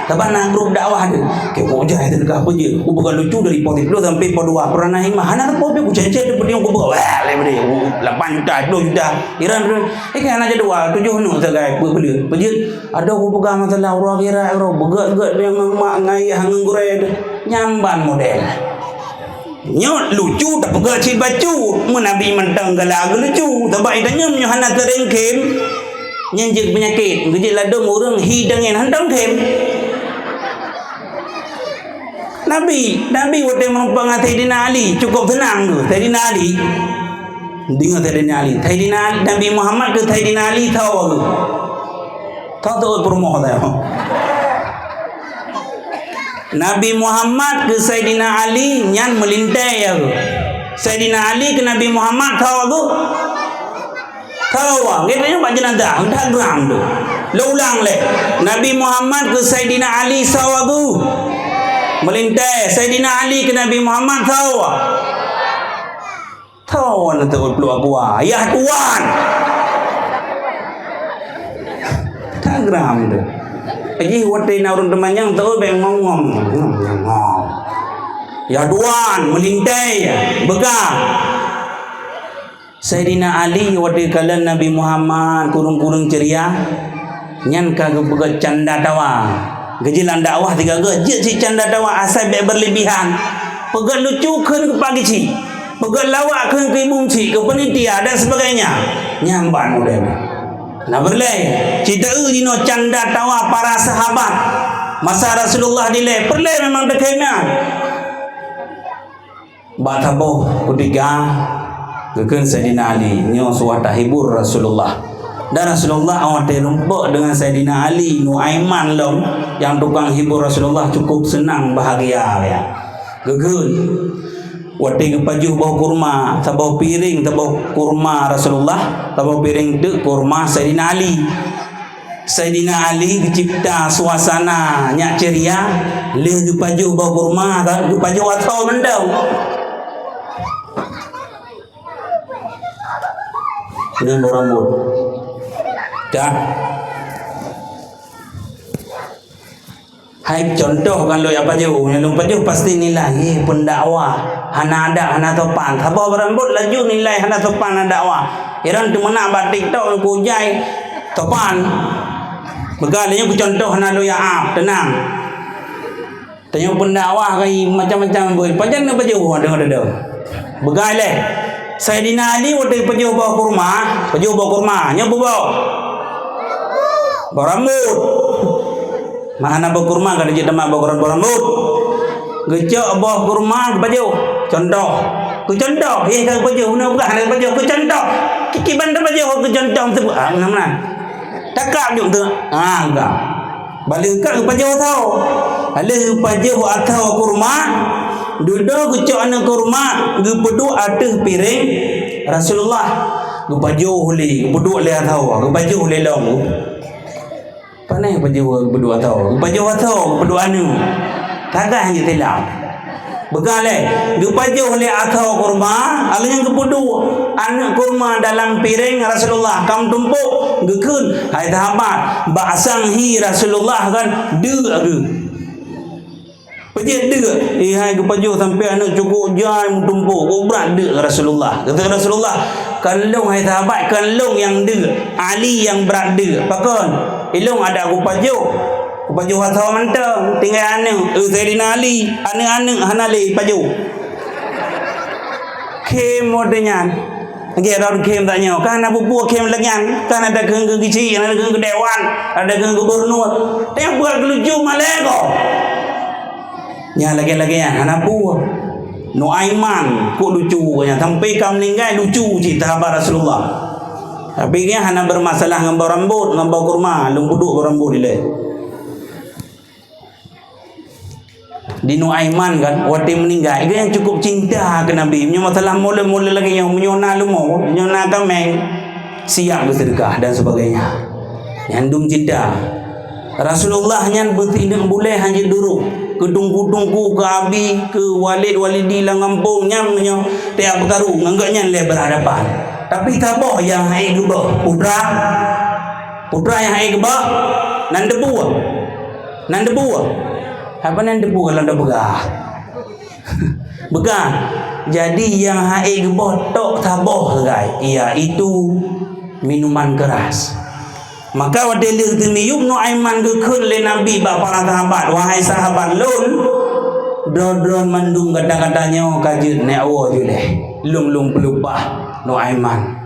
Sabab na grup dakwah tu. Keu kok jai seudeukah peue jeuet. Ku peugah lucu dari poh siplôh sampai poh dua. Pernah hikmah, hana sapeue pih, ku cek-cek di podium, ku peugah, wah, lé beude, lapan juta, dua juta. Iran tu, eh, kan hana jadwal, tujoh nyoe sagai, peue, peue jeuet. Adoe kupeugah masalah uroe akhirat, uroe beugèt-gèt nyang mak ngon ayah ngon gurèe teuh. Nyan ban model. Nyoe lucu tapeugèt cit bacut, meunabi mantong galak geulucu. Sabab geutanyoe meunyoe hana teuringkém, nyan jeuet peunyakét. Geujeuet ladôm ureueng hi deungon hana teuringkém. Nabi, Nabi watèe meurumpok ngon Saidina Ali, cukôp seunang tu, Saidina Ali. Deungoe Saidina Ali. Saidina Ali, Nabi Muhammad keu Saidina Ali soe geuh? Soe teuôt peurumoh teuh? Nabi Muhammad keu Saidina Ali nyan meulintèe ya geuh. Saidina Ali keu Nabi Muhammad soe geuh? Soe geuh? Geutanyoe bak jeunazah, dak gram tu. Lôn ulang lé. Nabi Muhammad keu Saidina Ali soe geuh? Meulintèe. Saidina Ali keu Nabi Muhammad soe geuh? Thon teuôt pluek gua, yah tuan. Tagram tu. Jih watèe na ureueng teumanyong teuôt bèk ngom-ngom. Yah tuan, meulintèe, beugah. Saidina Ali watèe kalon Nabi Muhammad kureueng-kureueng ceuria, nyan ka geupeugèt canda tawa. Geujeuet lam dakwah sigoe-goe, jeuet cit canda tawa asai bèk beureulebihan. Peugèt lucu kheun keu pageuci. Peugèt lawak kheun keu imeum chik, keu panitia dan sebagainya. Nyan ban model nyan. Na peureulèe, cit taeu jinoe canda tawa para sahabat masa Rasulullah dilèe, peureulèe memang teukhém nyan. Bak saboh keutika, geukheun Saidina Ali, nyoe suah tahibur Rasulullah. Dan Rasulullah watèe rumpok deungon Saidina Ali, Nuaiman lom, nyang tukang hibur Rasulullah, cukup seunang, bahagia, ya. Geukheun, watèe geupajoh boh kurma, saboh piréng saboh kurma Rasulullah, saboh piréng teuk kurma Saidina Ali. Saidina Ali geucipta suasana nyang ceria, lheueh geupajoh boh kurma, geupajoh asoe mantong. Nyan boh rambôt. Dah. Hai contoh kan lôn jak pajoh, nyang lôn pajoh pasti nilai, "Yeh, pendakwah, hana adab, hana sopan." Saboh boh rambôt laju nilai hana sopan, hana dakwah. Iran teumeunak bak TikTok, kujai sopan. Peugah lé nyoe keu contoh hana lôn yue ap, teunang. Tanyoe peundakwah ka macam-macam beuh. Pajan na pajoh deungon-deungon. Peugah lé. Saidina Ali watèe pajoh boh kurma, pajoh boh kurma, nyoe peue boh? Boh rambot. Makna boh kurma ka dijeuet teuma boh kurma, boh rambot. Geucok boh kurma geupajoh. Contoh. Keu contoh, yeh ka geupajoh, bunoe peugah hana geupajoh. Keu contoh. Kiban tapajoh keu contoh teuk. Ah, meunan-meunan. Takab jok tu. Ha, ka. Balik ka geupajoh athoe. Balik geupajoh athoe kurma. Dudoe geucok aneuk kurma, geupeuduek ateueh piréng Rasulullah. Geupajoh lé, geupeuduek lé athoe, geupajoh lé lom. Pane geupajoh, geupajoh athoe, geupajoh athoe, geupajoh aneuk. Tagah nyang jitilap. Peugah lé, geupajoh lé athoe kurma, alheuh nyan geupeuduek aneuk kurma dalam piréng Rasulullah, ka meutumpôk, geukheun, "Hai sahabat, bak sang hi Rasulullah kan, deuk geuh." Peujeuet deuk, eh, hai geupajoh sampoe aneuk cukôp jai meutumpôk, kok brat deuk Rasulullah. Kata Rasulullah, "Kon lôn hai sahabat, kon lôn nyang deuk, Ali nyang brat deuk." Pakon? Ilôn adak kupajoh. Kupajoh athoe mantong, tinggai aneuk, eh, Saidina Ali, aneuk-aneuk hana lé pajoh. Khém watèe nyan. Lagèe droe khém tanyoe, kan na peue-peue khém lagèe nyan, kan na takheun keu geuchik, na takheun keu dewan, na takheun keu gubernur. Teupeue geulucu malèe ko. Nyang lagèe-lagèe nyan hana peue. Nuaiman, kok lucu nyan, sampai ka meuninggai lucu cit sahabat Rasulullah. Tapi nyan hana bermasalah ngon boh rambot, ngon boh kurma, lôn peuduek boh rambot ilèe. Di Nuaiman kan, watèe meuninggai, gobnyan cukup cinta keu Nabi. Meunyoe masalah molod-molod lagèe nyoe, meunyoe na leumo, meunyoe na kaméng, siap geuseudeukah dan sebagainya. Nyan dum cinta. Rasulullah nyan beusineuk bulèe hana jeuet duroe. Keu teungku-teungku, keu abi, keu walid-walidi lam gampông nyan meunyoe tiep peukaru ngon gobnyan lé berhadapan. Tapi saboh nyang han ék geuboh, putra. Putra nyang han ék geuboh, nan debu. Nan debu. Apa nan debu kalau dah peugah? Peugah. Jadi nyang han ék geuboh tok saboh sagai, iaitu minuman keras. Maka watèe lheueh teumiyueb Nuaiman geukheun lé Nabi bak para sahabat, "Wahai sahabat lôn, droe-droe mandum gata-gata nyoe ka jeuet, neuwoe jeuet lé. Lôn, lôn peuleupah Nuaiman."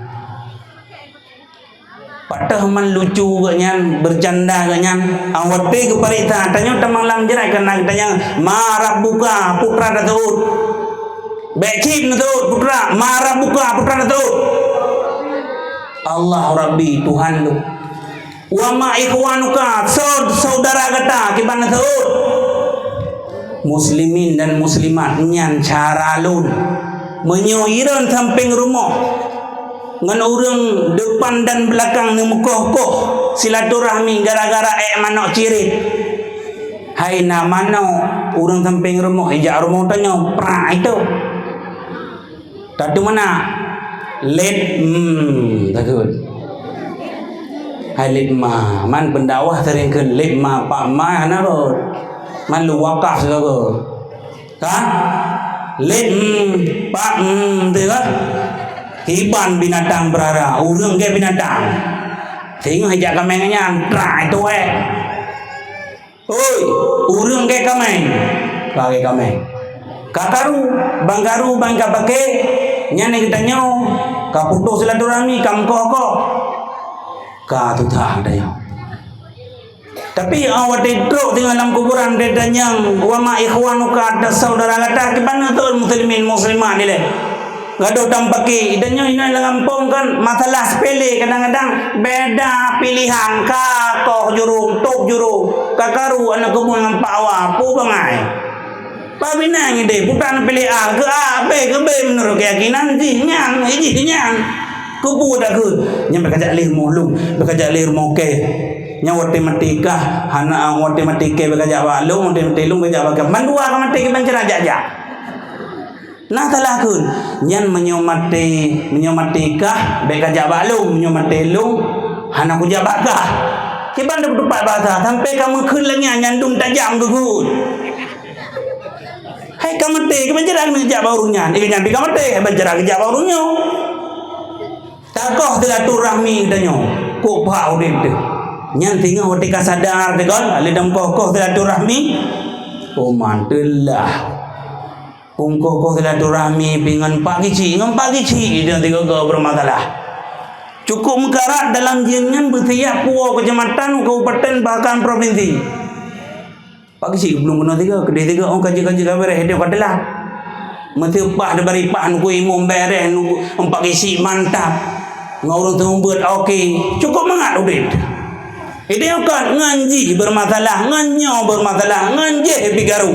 Padahai man lucu gobnyan, bercanda gobnyan. Ah, watèe geupareksa, tanyoe tamong lam jrat keunan, tanyong, "Ma rabbuka?" Putra taseuôt. Bèk cit neuseuôt putra, "Ma rabbuka?" Putra taseuôt. "Allahu Rabbi," Tuhan lôn. "Wa ma ikhwanuka?" Soe saudara gata, kiban neuseuôt. Muslimin dan muslimat, nyan cara lôn. Meunyoe i droen sampéng rumoh ngon ureueng depan dan beulakang neumeukoh-koh silaturahmi gara-gara ék manok cirit. Hai na manok, ureueng sampéng rumoh ijak rumoh tanyoe, prak itu. Tatu mana? Let, hmm, takheun. Hai let ma, man pendakwah sering kheun let ma, pak ma hana rot. Man lu wakaf sigoe. Kan? Let, hmm, pak, hmm, tu kan? Kiban binatang berara, ureueng ke binatang. Singoh jak kaméng nyan, trak itu eh. Oi, ureueng gét kaméng. Ka gét kaméng. Ka karu, ban karu, ban ka paké, nyan geutanyoe ka putôh silaturahmi, ka meukoh-koh. Ka tuta geutanyoe. Tapi, ah, watèe trok teungoh lam kuburan, geutanyoe, "Wa ma ikhwanuka?" Ata saudara gata, kiban na teuôt muslimin, muslimat ilèe. Gadôh tampaki, dan nyoe inoe lam gampông kan masalah sepele kadang-kadang beda pilihan, ka koh jurông, tôp jurông, ka karu aneuk keubeuen ngon Pak Wa, peue bangai. Pak Bina ngieng deh, putra neupiléh A keu A, B keu B meunurot keuyakinan jih nyan, jih nyan. Keupeue takheun? Nyan bèk kajak lé rumoh lôn, bèk kajak lé rumoh kèe. Nyan watèe maté kah, hana, watèe maté kèe bèk kajak bak lôn, watèe maté lôn bèk kajak bak kah. Mandua ka maté kiban cara jak-jak. Nah, salah kheun. Nyan meunyoe maté, meunyoe maté kah, bèk kajak bak lôn. Meunyoe maté lôn, hana kujak bak kah. Kiban teupeuteupat basa, sampoe ka meukheun lagèe nyan, nyan dum tajam geukheun. Hai ka maté, kiban cara neujak bak ureueng nyan. Eh, nyan pih ka maté, kiban cara geujak bak ureueng nyoe. Takoh silaturahmi tanyoe, kok bhak udép teuh. Nyan singoh watèe ka sadar teuh kon, lé dam koh-koh silaturahmi. Oh, man teulah. Kungkoh-koh silaturahmi pih ngon Pak Geuchik, ngon Pak Geuchik idong tiga-tiga bermasalah. Cukup meukarat dalam jih nyan beusiap puwoe keucamatan, kabupaten, bahkan provinsi. Pak Geuchik belum keunoe tiga, keudeh tiga, oh, kaji-kaji ka beres, idong ka teulat. Meuteupah di bari pah nuku imum beres, nuku Pak Geuchik mantap. Ngon ureueng seumeubeuet oke, cukup mangat udeb. Idong kon ngon jih bermasalah, ngon nyoe bermasalah, ngon jih bigaru.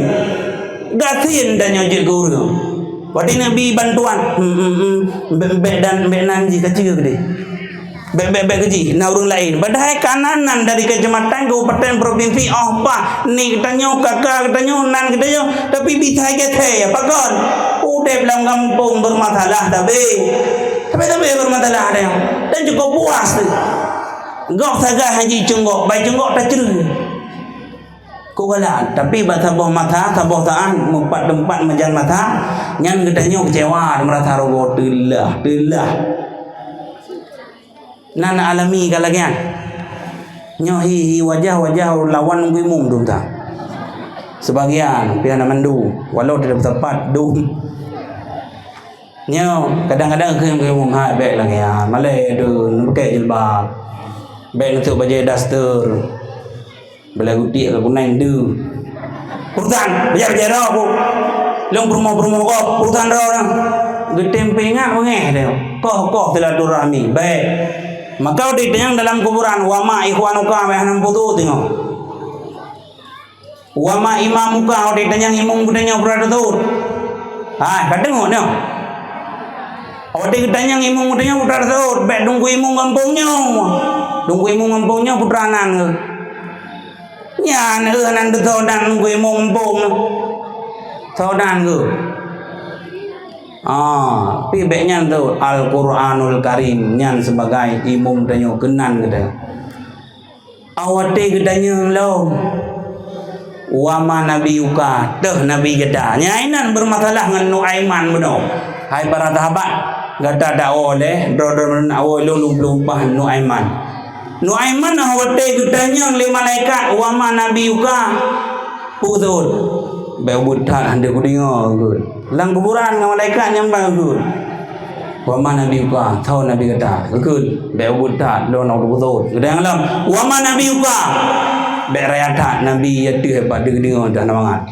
Gasien tanyoe jeuet keu ureueng. Watèe neubi bantuan, hmm, hmm, hmm, bèk, bèk dan, bèk nan jih ka ceu keudeh. Bèk, bèk, bèk keu jih, na ureueng laén. Padahai ka nan, nan dari keucamatan, kabupaten, provinsi, oh pah, nek geutanyoe, kaka geutanyoe, nan geutanyoe, tapi bisa gèt hai, pakon? Udeb lam gampông bermasalah, tapi, tapi, tapi bermasalah ada yang, dan cukup puas tu. Gob sagai haji cunggok, bai cunggok tacreue. Kok galak, tapi bak saboh masa, saboh saat, meupat teumpat meujan masa, nyan geutanyoe kecewa, meurasa rugoe teulah, teulah. Nan alami ka lagèe nyan. Nyoe hi, hi wajah, wajah lawan nunggu imum dum ta. Sebagian, pih hana mandum, walau tidak bersapat, dum. Nyoe, kadang-kadang kheun keu imum, "Hai, bèk lagèe nyan, malèe deuh, neupakèk jilbab. Bèk neusok bajèe daster. Beulai gutiek ka kunèng deuh." Urusan, bajèe-bajèe droe ku. Lôn peurumoh-peurumoh gob, urusan droe nyan. Geutem peuingat beungèh deh. Koh-koh silaturahmi, bèk. Maka watèe tanyong dalam kuburan, "Wa ma ikhwanuka?" Bèk hana meupuzoh teungoh. "Wa ma imamuka?" Watèe geutanyong imum geutanyoe putra teusebut. Hai, ka deungö nyoe. Watèe geutanyong imum geutanyoe putra teusebut, bèk teungku imum gampông nyoe. Teungku imum gampông nyoe putra nan geuh. Nyan geuh nan teusoe nan teungku imum gampông nyoe. Soe nan geuh. Ah, pih bèk nyan teusebut Al-Quranul Karim nyan sebagai imum tanyoe keunan geutanyoe. Watèe geutanyong lom, "Wa ma nabiyuka?" Teuh nabi gata. Nyan inan bermasalah ngon Nuaiman bunoe. Hai para sahabat, gata dakwa lé, droe-droe meunan awai lôn lôn peulumpah Nuaiman. Nuaiman watèe geutanyong lé malaikat, "Wa ma nabiyuka?" Peue geukheun? Bèk ubit that, han deuh kudeungö, geukheun. Lam kuburan ngon malaikat nyan ban geukheun. "Wa ma nabiyuka?" Soe nabi gata? Geukheun. Bèk ubit that, lôn na kudeungö. Geutanyong lom, "Wa ma nabiyuka?" Bèk raya that, nabi ateueh bak deuh deungö dah na mangat.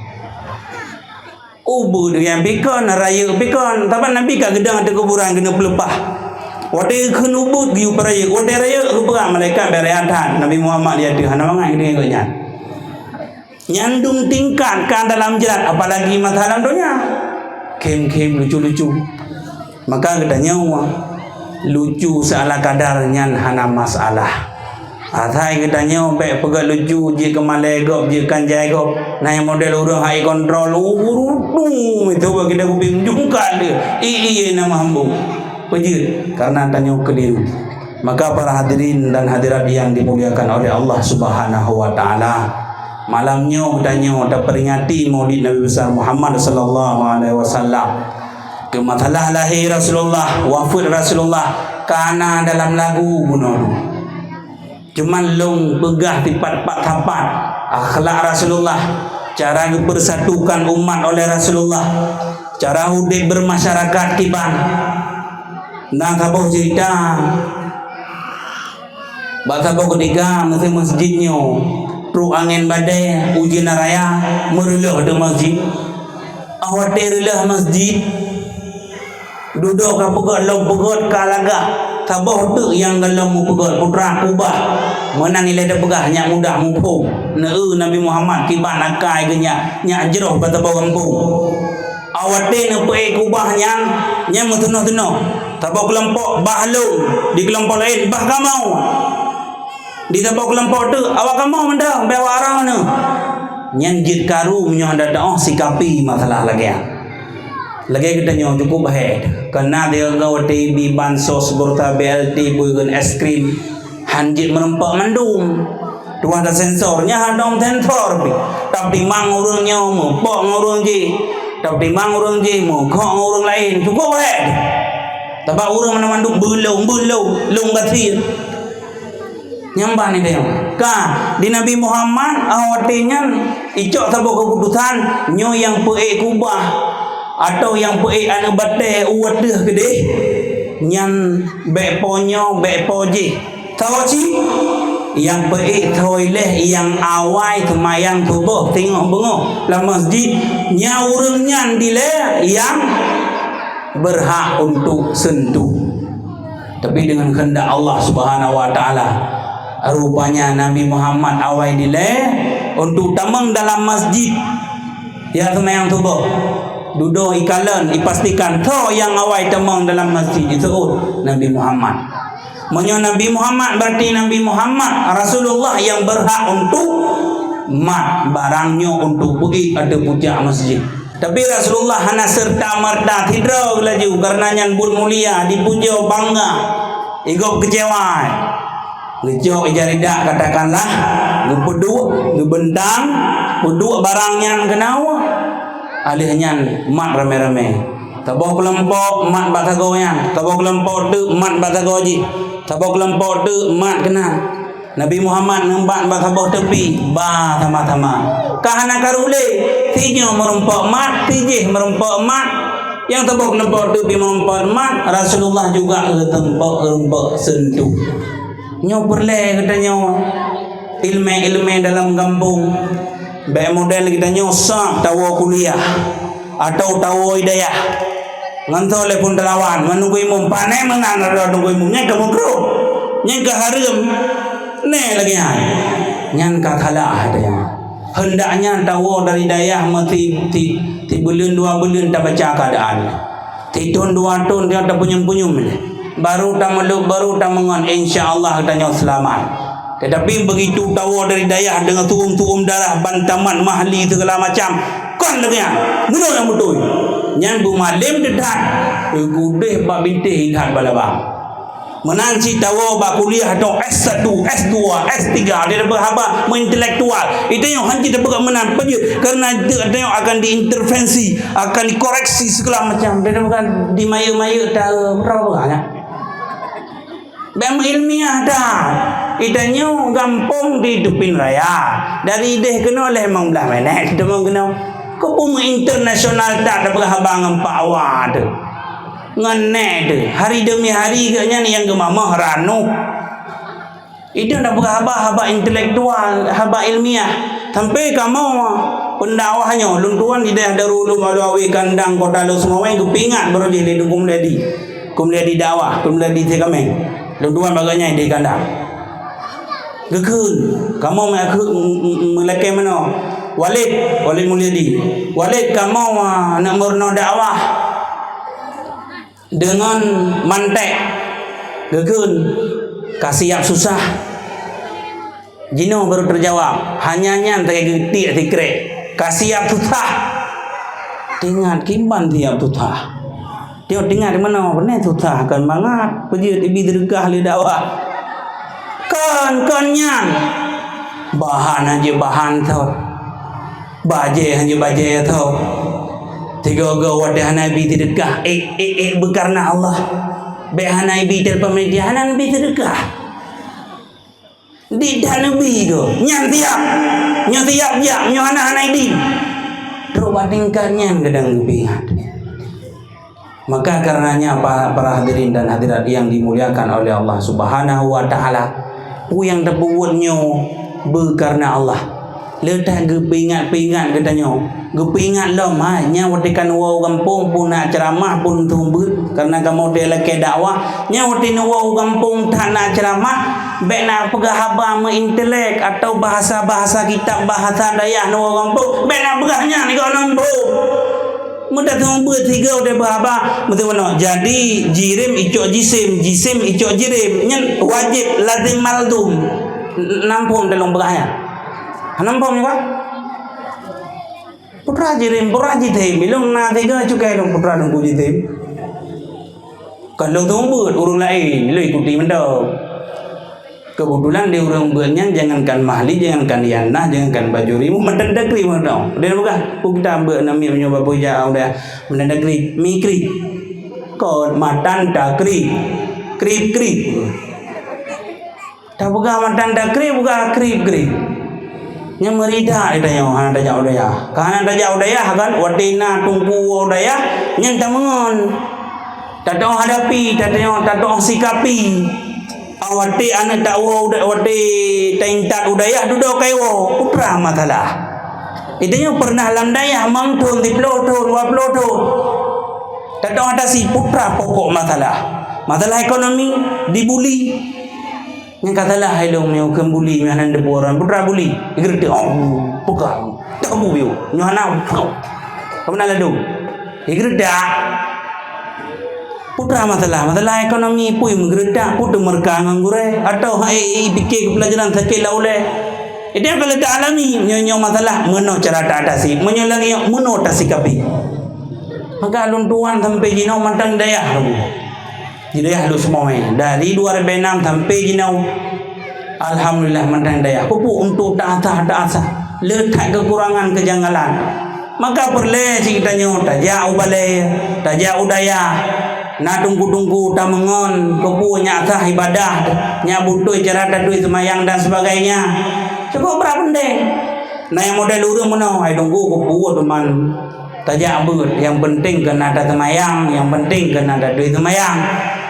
Ubit nyang pikon, rayeuk pikon. Saban nabi ka geudong ateueh kuburan keuneuk peuleupah. Watèe geukheun ubit geuyue peurayeuk, watèe rayeuk geupeugah malaikat bèk raya that, Nabi Muhammad di ateueh hana mangat geudeungö gobnyan. Nyan dum tingkat ka dalam jrat, apalagi masa lam donya. Khém-khém lucu-lucu. Maka geutanyoe, lucu seala kadar nyan hana masalah. Asai geutanyoe bèk peugöt lucu, jeuet keu malèe gob, jeuet keu jai gob. Na nyang model ureueng hai kontrol, ureueng itu bagi dah kuping jungkat dia. Iya nama hambung. Peujeuet, karena tanyoe keliru. Maka para hadirin dan hadirat yang dimuliakan oleh Allah Subhanahu wa taala, malam nyoe geutanyoe taperingati Maulid Nabi Besar Muhammad sallallahu alaihi wasallam. Keu masalah lahé Rasulullah, wafeuet Rasulullah, ka na dalam lagu bunoe. Cuman lôn peugah sipat pat-sapat akhlak Rasulullah, cara geupeusatukan umat oleh Rasulullah, cara udép bermasyarakat kiban. Na saboh cerita, bak saboh keutika meuseumeuseujid nyoe, trok angén badée, ujeuen raya, meureuloh di masjid. Awai teureuloh masjid, dudoe ka peugöt, lom peugöt ka lagak. Saboh teuk nyang gohlom meupeugöt, putra kubah. Meunan ilée teupeugah nyak mudah muphom. Neu Nabi Muhammad kiban akai geuh nyak, nyak jroh bak saboh gampông. Awai teuh neupeuék kubah nyan, nyan meutunoh-tunoh. Saboh keulompok bah lôn, di keulompok laén bah kamoe. Di saboh keulompok teuk, awak kamoe mantong, bèk awak arah nyoe. Nyan jeuet karu meunyoe hana teu'oh sikapi masalah lagée nyan. Lagée geutanyoe cukup bahé. Keunan tiga-tiga watée bi bansos beureuta B L T bui ngon es krim. Han jeuet meureumpok mandum. Tuah tasensor, nyan hana sensor pih. Tapeutimang ureueng nyoe meupok ngon ureueng jih. Tapeutimang ureueng jih meugok ngon ureueng laén. Cukup bahé. Sabab ureueng mana mandum beulông, beulông, lông gasien. Nyang ban idéh nyoe. Ka di Nabi Muhammad, ah, watée nyan icok saboh keuputosan, nyoe nyang peuék kubah atawa nyang peuék aneuëk batée u ateueh keudeh, nyan bék po nyoe, bék po jih. Tho cit, nyang peuék tho ilée nyang awai seumayang suboh singoh beungoh lam masjid, nyan ureuëng nyan dilée nyang beurhak untuk seuntuh. Tapi deungon keundak Allah Subhanahu wa Taala, rupanya Nabi Muhammad awai dilée untuk tamong dalam masjid. Ya, seumayang suboh. Dudoe ikalon, ipastikan tho nyang awai tamong dalam masjid, iseuôt Nabi Muhammad. Meunyoe Nabi Muhammad, berarti Nabi Muhammad Rasulullah nyang beurhak untuk mat barang nyoe untuk beuék ateueh pucak masjid. Tapi Rasulullah hana serta-merta sidroe laju, karena nyan buet mulia, dipujoe, bangga. Igob keucewa. Geucok ija ridak, katakanlah, geupeuduek, geubeuntang, peuduek barang nyan keunoe. Alheuh nyan mat ramé-ramé. Saboh keulompok mat bak sagoe nyan, saboh keulompok teuk mat bak sagoe jih, saboh keulompok teuk mat keunan. Nabi Muhammad neumat bak saboh teupi, ba sama-sama. Ka hana karu lé, si nyoe meurumpok mat, si jih meurumpok mat. Nyang saboh keulompok teupi meurumpok mat, Rasulullah juga geuteumpok, meurumpok seuntuh. Nyoe peureulée geutanyoe ileumé-ileumé dalam gampông. Bék model geutanyoe sab tawoe kuliah atau tawoe i dayah. Ngon soe lé phon teulawan, ngon Teungku Imum, pané meunan rot Teungku Imum, nyan ka meukrôh, nyan ka hareuem. Neh lagée nyan. Nyan ka salah geutanyoe. Heundaknya tawoe dari dayah meuti, ti, ti buleuen dua buleuen tabaca keuadaan. Sithon dua thon nyan tapeunyum-peunyum lé. Baru tameuleuek, baru tameungon, insya Allah geutanyoe seulamat. Tetapi begitu tawoe dari dayah deungon tuom-tuom darah, ban tamat mahli segala macam, kon lagée nyan. Bunoe nyang beutôi. Nyan beumalém teuh that. Geudeh bak bintéh that bak labang. Meunan cit tawoe bak kuliah dong S satu, S dua, S tiga, dia dapat haba meuintelektual. Itu yang hanci dapat meunan. Peue jeuet? Karena itu ada yang akan diintervensi, akan dikoreksi segala macam. Dia bukan dimayu-mayu tahu berapa banyak. Bèk meuilmiah that. Geutanyoe gampông di Dupin Raya. Dari idéh keunoe lhèe limong blah minèt teuma keunoe. Keupeue meuinternasional that tapeugah haba ngon Pak Wa teuh. Ngon nèk teuh. Hari demi hari geuh nyan nyang geumamoh ranuh. Idéh tapeugah haba, haba intelektual, haba ilmiah. Sampai kamoe pendakwah nyoe, lôn tuan di daerah Darul Ulum Alwi Kandang Kota Lhokseumawe geupeuingat baroe jih lé Teungku Mulyadi. Teungku Mulyadi dakwah, Teungku Mulyadi Sikameng. Lôn tuan bak gobnyan di kandang. Geukheun, kamoe meulakèe, meulakèe meunoe. Walid, Walid Mulyadi. Walid, kamoe, ah, neuk meurunoe dakwah deungon mantek. Geukheun, ka siap susah. Jinoe baru teujawab, hanya nyan lagèe geutiek sikrek. Ka siap susah. Teuingat kiban siap susah. Tiep teuingat meunoe, beuneh susah kon mangat. Peue jeuet ibi teudeukah lé dakwah. Kon, kon nyan. Bahan hanjeuet bahan thot. Bajèe hanjeuet bajèe thot. Sigoe-goe watèe hana ibi teudeukah, ék, ék, ék beukareuna Allah. Bèk hana ibi telepon media, hana ibi teudeukah. Di that neubi tu, nyan siap. Nyoe siap jak, nyoe hana, hana idin. Trok bak tingkat nyan kadang geupeuingat. Maka karenanya, pa-, para hadirin dan hadirat yang dimuliakan oleh Allah Subhanahu wa Ta'ala, peue nyang tapeubuet nyoe beukareuna Allah. Le that geupeuingat-peuingat geutanyoe. Geupeuingat lom, hai, nyan watèe ka neuwoe u gampông, peue na ceuramah, peue neuseumeubeuet, kareuna kamoe watèe lakèe dakwah. Nyan watèe neuwoe u gampông that na ceuramah, bèk na peugah haba meuintelek atau bahasa-bahasa kitab, bahasa dayah neuwoe u gampông, bèk na peugah nyan, nyoe gampông. Meutateumeubeuet sigoe watèe beuhaba, meuteumeunoe. Jadi, jirim icok jisim, jisim icok jirim. Nyan wajéb, lazim, maldum. Nam phom teuh lôn peugah nyan. Nam phom nyoe ka? Putra jirim, putra jitem, ilôn na tiga cukai lôn putra lôn ku jitem. Kon lôn teumeubeuet ureueng laén, ilôn ikuti mantong. Keubeutulan di ureueng beuet nyan jangankan mahli, jangankan ianah, jangankan bajuri, meunan takrib mantong. Dia peugah, "Peue kita beuet namiet meunyoe bak puja udah meunan takrib, mikrib." Kon matan takrib, krib-krib. Tapeugah mantong takrieb, peugah krieb-krieb. Nyan meurida geutanyoe hana tajak u dayah. Ka hana tajak u dayah kan, watée na teungku u dayah, nyan tameungon. Tatu'oh hadapi, tatu'oh, tatu'oh sikapi. Ah, watée aneuëk tawoe, watée taintat u dayah, dudoe kaiwoe, putra masalah. Geutanyoe pernah lam dayah mang thon, siploh thon, dua ploh thon. Tatu'oh atasi, putra pokok masalah. Masalah ekonomi, dibuli. Nyang ka salah hai lôn nyoe kheun buli, nyoe hana neuteupeue uroe, putra buli. Igeureutek, oh, peugah. Dak bu biu. Nyoe hana. Ka meunan ladôm. Igeureutek. Putra masalah, masalah ekonomi pui meugeureutek, pui teumeureuka ngon gurée, atau hai, hai, pike keu pelajaran sakét lam ulée. Itu yang kalau tak alami, nyoe, nyoe masalah meunoe cara ta atasi, meunyoe lagée nyoe meunoe tasikapi. Maka lôn tuan sampai jinoe mantong dayah lôn. Di dayah Lusmoe, dari dua ribu enam sampai jinoe, alhamdulillah, mantong dayah. Pupuk untuk taasah, taasah. Le that kekurangan, kejanggalan. Maka peureulée cit geutanyoe tajak u balée, tajak u dayah. Na teungku-teungku tameungon, keupeue nyak sah ibadah, nyak beutôi cara tatui seumayang dan sebagainya. Cukup brat peunteng. Na nyang model ureuëng meunoe, hai teungku, keupeue teuma. Tajak beuet, nyang penting keu na taseumayang, nyang penting keu na tatui seumayang.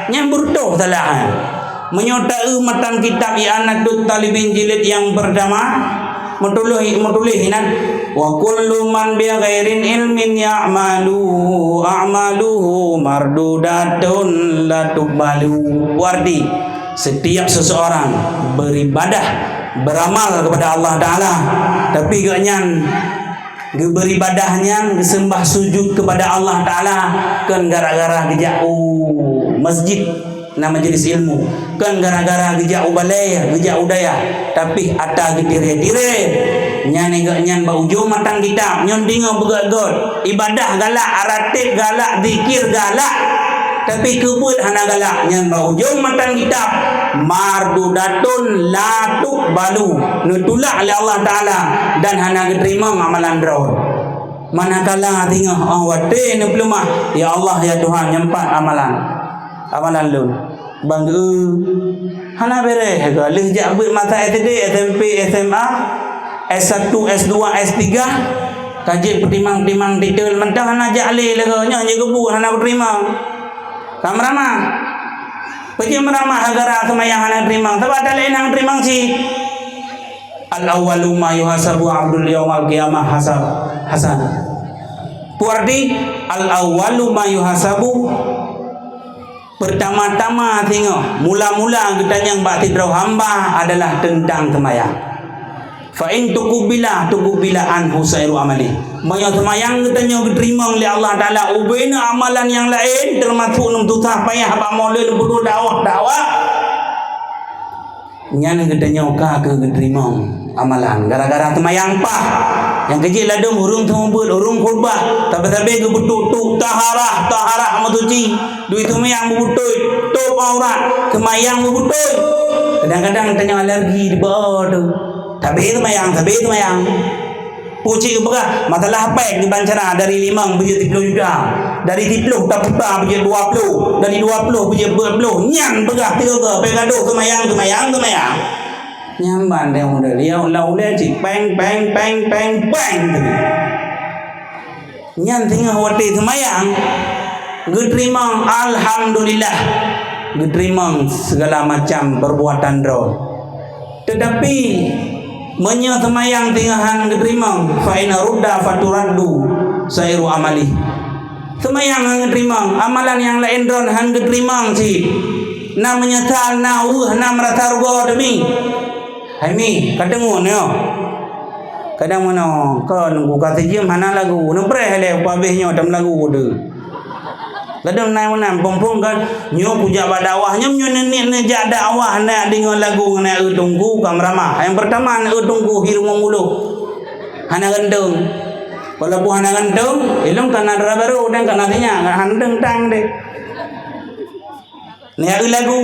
Nyan beureutoh salah. Meunyoe ta-eu matan kitab I'anatut Talibin jilid nyang peurtama, meutuléh, meutuléh inan, "Wa kullu man bi ghairin ilmin ya'malu, a'maluhu mardudatun la tuqbalu." Berarti, setiap seseorang beribadah, beramal kepada Allah Ta'ala, tapi gobnyan geuberibadah nyan, geuseumbah sujud kepada Allah Ta'ala, kon gara-gara geujak u masjid, na majelis ilmu, kon gara-gara geujak u balée, geujak u dayah, tapi ata geutire-tire. Nyan gobnyan bak ujong matan kitab, nyoe deungoe beugét-gét. Ibadah galak, rateb galak, zikir galak. Tapi keubeut hana galak, nyan bak ujong matan kitab, mardudatun la tuqbalu, neutulak lé Allah Ta'ala dan hana geuteurimong amalan droe. Manakala singoh, oh, watée neupeuleumah, "Ya Allah, ya Tuhan, nyang pat amalan, amalan lôn." Bangga, hana beres, lheueh jak beuet masa S D, S M P, S M A, S satu, S dua, S tiga, ka jeuet peutimang-timang titel, mantong hana jak lé lagée nyoe, nyoe geubeuet hana geuteurimong. Ka meuramah. Peue jeuet meuramah gara-gara seumayang hana teurimong? Sabab ata laén hana teurimong cit. Al-awwalu ma yuhasabu abdul yaumal qiyamah hasab, hasanah. Peue arti al-awwalu ma yuhasabu, pertama-tama singoh, mula-mula geutanyong bak sidroe hamba adalah teuntang seumayang. Fa in tuqubila, tuqubila anhu sairu amali. Meunyoe seumayang geutanyoe geuteurimong lé Allah Ta'ala, ubena amalan nyang laén, teumasuk neususah payah bak molod, neuputoh dakwah, dakwah, nyan geutanyoe ka keu geuteurimong amalan. Gara-gara seumayang paih. Nyang keu jeuet ladôm ureuëng seumeubeuet, ureuëng khutbah, sabe-sabe geupeutuk-tuk, taharah, taharah meusuci. Duek seumayang beubeutôi, tôb aurat, seumayang beubeutôi. Kadang-kadang tanyoe alergi di bawah tu. Sabe seumayang, sabe seumayang. Pucik geupeugah, masalah péng kiban cara dari limong beujeuet siploh juta. Dari siploh taputa beujeuet dua ploh, dari dua ploh beujeuet empat ploh. Nyan peugah tiga-tiga, péng gadoh seumayang, seumayang, seumayang. Nyan ban deh model. Ya Allah, ulée cit péng, péng, péng, péng, péng. Nyan teungoh watée seumayang, geuteurimong, alhamdulillah, geuteurimong segala macam perbuatan droe. Teutapi, meunyoe seumayang teungoh han geuteurimong, fa in rudda faturaddu sairu amali. Seumayang han geuteurimong, amalan nyang laén droe han geuteurimong cit. Na meunyeusal, na weueh, na meurasa rugoe teumi. Hai mi, ka deungoe nyoe. Kadang meunoe, kon ku ka sijeuem hana lagu. Neupreh lé, pabéh nyoe tam lagu deuh. Ladôm nai meunan, phôn-phôn kan, nyoe kujak bak dakwah, nyoe, nyoe neuniet neujak dakwah, neujak deungoe lagu, neujak eu teungku, ka meuramah. Nyang peurtama, neujak eu teungku, hi rumoh muloh. Hana ganteng. Walaupun hana ganteng, ilong ka na dara barô, dan ka na sinyak, hana ganteng deh. Neujak eu lagu.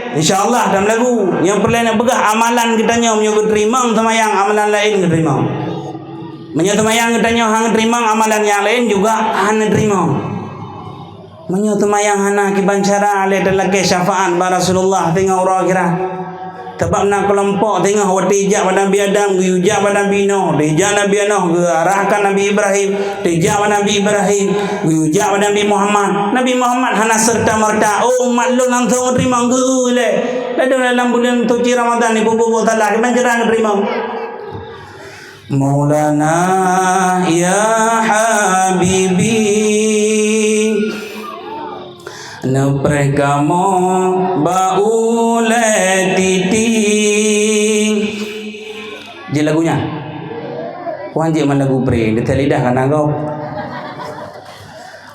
Insya Allah, dalam lagu. Nyang peureulée neupeugah amalan geutanyoe, meunyoe geuteurimong seumayang, amalan laén geuteurimong. Meunyoe seumayang geutanyoe han geuteurimong, amalan nyang laén juga han geuteurimong. Meunyoe seumayang hana kiban cara lé talakée syafaat bak Rasulullah teungoh uroe akhirat. Sabab na keulompok teungoh watée jak bak Nabi Adam, geuyue jak bak Nabi Nuh, watée jak Nabi Nuh, geuarahkan Nabi Ibrahim, watée jak bak Nabi Ibrahim, geuyue jak bak Nabi Muhammad. Nabi Muhammad hana serta-merta, "Oh, umat lôn langsong teurimong," geu lé. Ladôm dalam buleuen suci Ramadhan ni, peubuet salah, kiban cara teurimong. Maulana ya habibi, neupreh kamoe bak ulée titi. Jeuet lagu nyan. Wan jeuet man lagu pre, di lidah kana gob.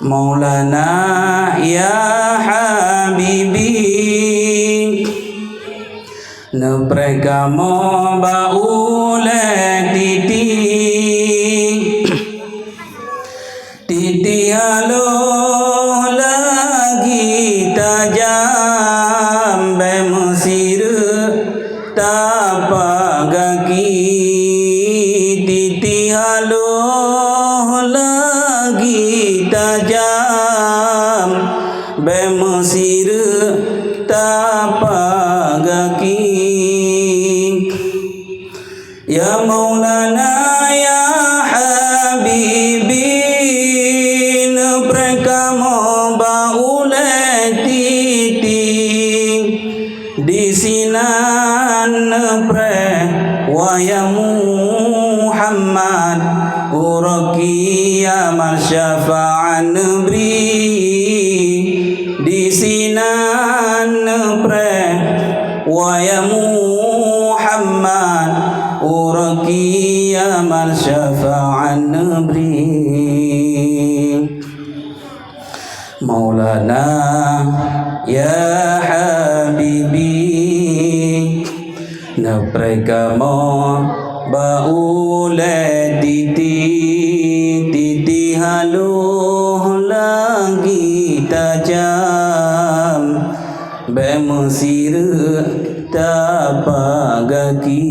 Maulana ya habibi, neupreh kamoe bak ulée titi. Titi haloh lagi tajam, bék meusireuk tapak gaki. Titi haloh lagi tajam, bék meusireuk tapak gaki. Ya Maulana ya habibi, neupreh kamoe bak ulée titi. Disinan neupreh wahai Muhammad, uroe kiamat syafaat neubri. Disinan neupreh wahai Muhammad, uroe kiamat syafaat neubri. Maulana ya habibi, neupreh kamoe bak ulée titi. Titi haloh lagi tajam, bék meusireuk tapak gaki.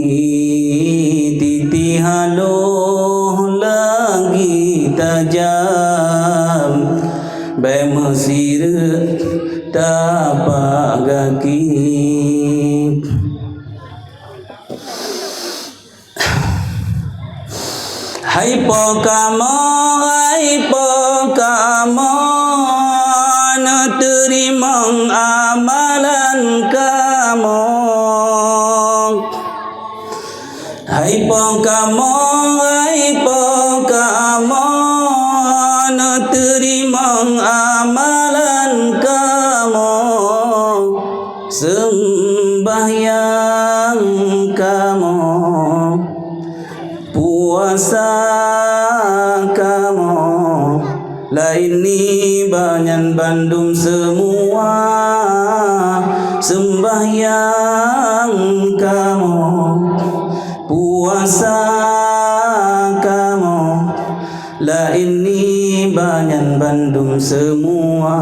Titi haloh lagi tajam, bék meusireuk tapak gaki. Hai po kamoe, hai po kamoe, neuteurimong amalan kamoe. Hai po kamoe, hai po kamoe, neuteurimong amalan kamoe. Seumbahyang kamoe, puasa kamoe, laén nibak nyan bandum seumua. Seumbahyang kamoe, puasa kamoe, laén nibak nyan bandum seumua.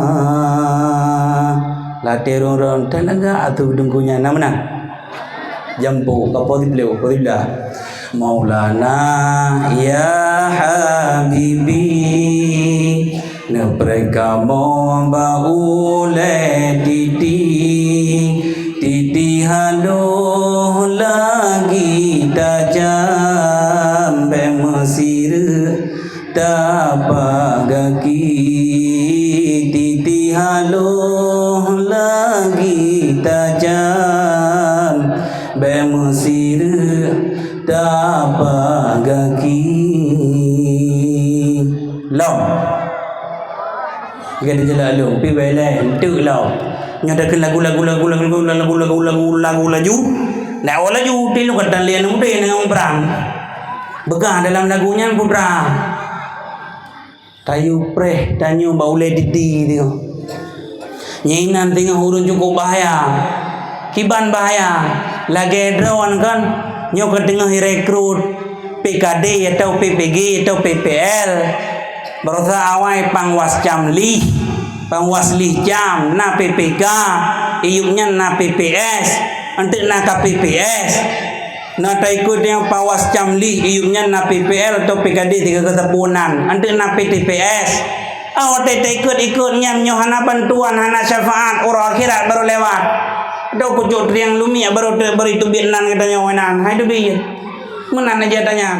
Latée rhung-rhung teulaga ateueh deungku nyan na meunan. Jampu ka po siploh, po siblah. Maulana ya habibi, neupreh kamoe bak ulée titi. Titi haloh lagi tajam, bék meusireuk tapak gaki. Titi haloh lagi tajam, bék meusireuk tapak gaki. Lom. Gata jalan lom, pi bailai, enteuk lom. Nyoe takheun lagu, lagu, lagu, lagu, lagu, lagu, lagu, lagu, lagu laju. Nak awak laju, tilu kata lian muda dengan perang. Beugah dalam lagu nyan putra. Tayue preh tanyoe bak ulée titi teuh. Nyan inan teungoh ureuëng cukôp bahya. Kiban bahya, lagée droe kan, nyoe ka teungoh irekrut P K D atau P P G atau P P L. Baroesa awai pang was cam lih, pang was lih cam na P P K, iyup nyan na P P S, enteuk na ka P P S. Na taikot nyang pawas cam lih, iyup nyan na P P L atau P K D tiga kesepunan, enteuk na P T P S. Ah, watée taikot-ikot nyan nyoe hana bantuan, hana syafaat, uroe akhirat baru lewat. Ada kucok triang lumi baru te-, baru itu biet nan katanya wanan. Hai tu biet. Meunan aja tanya.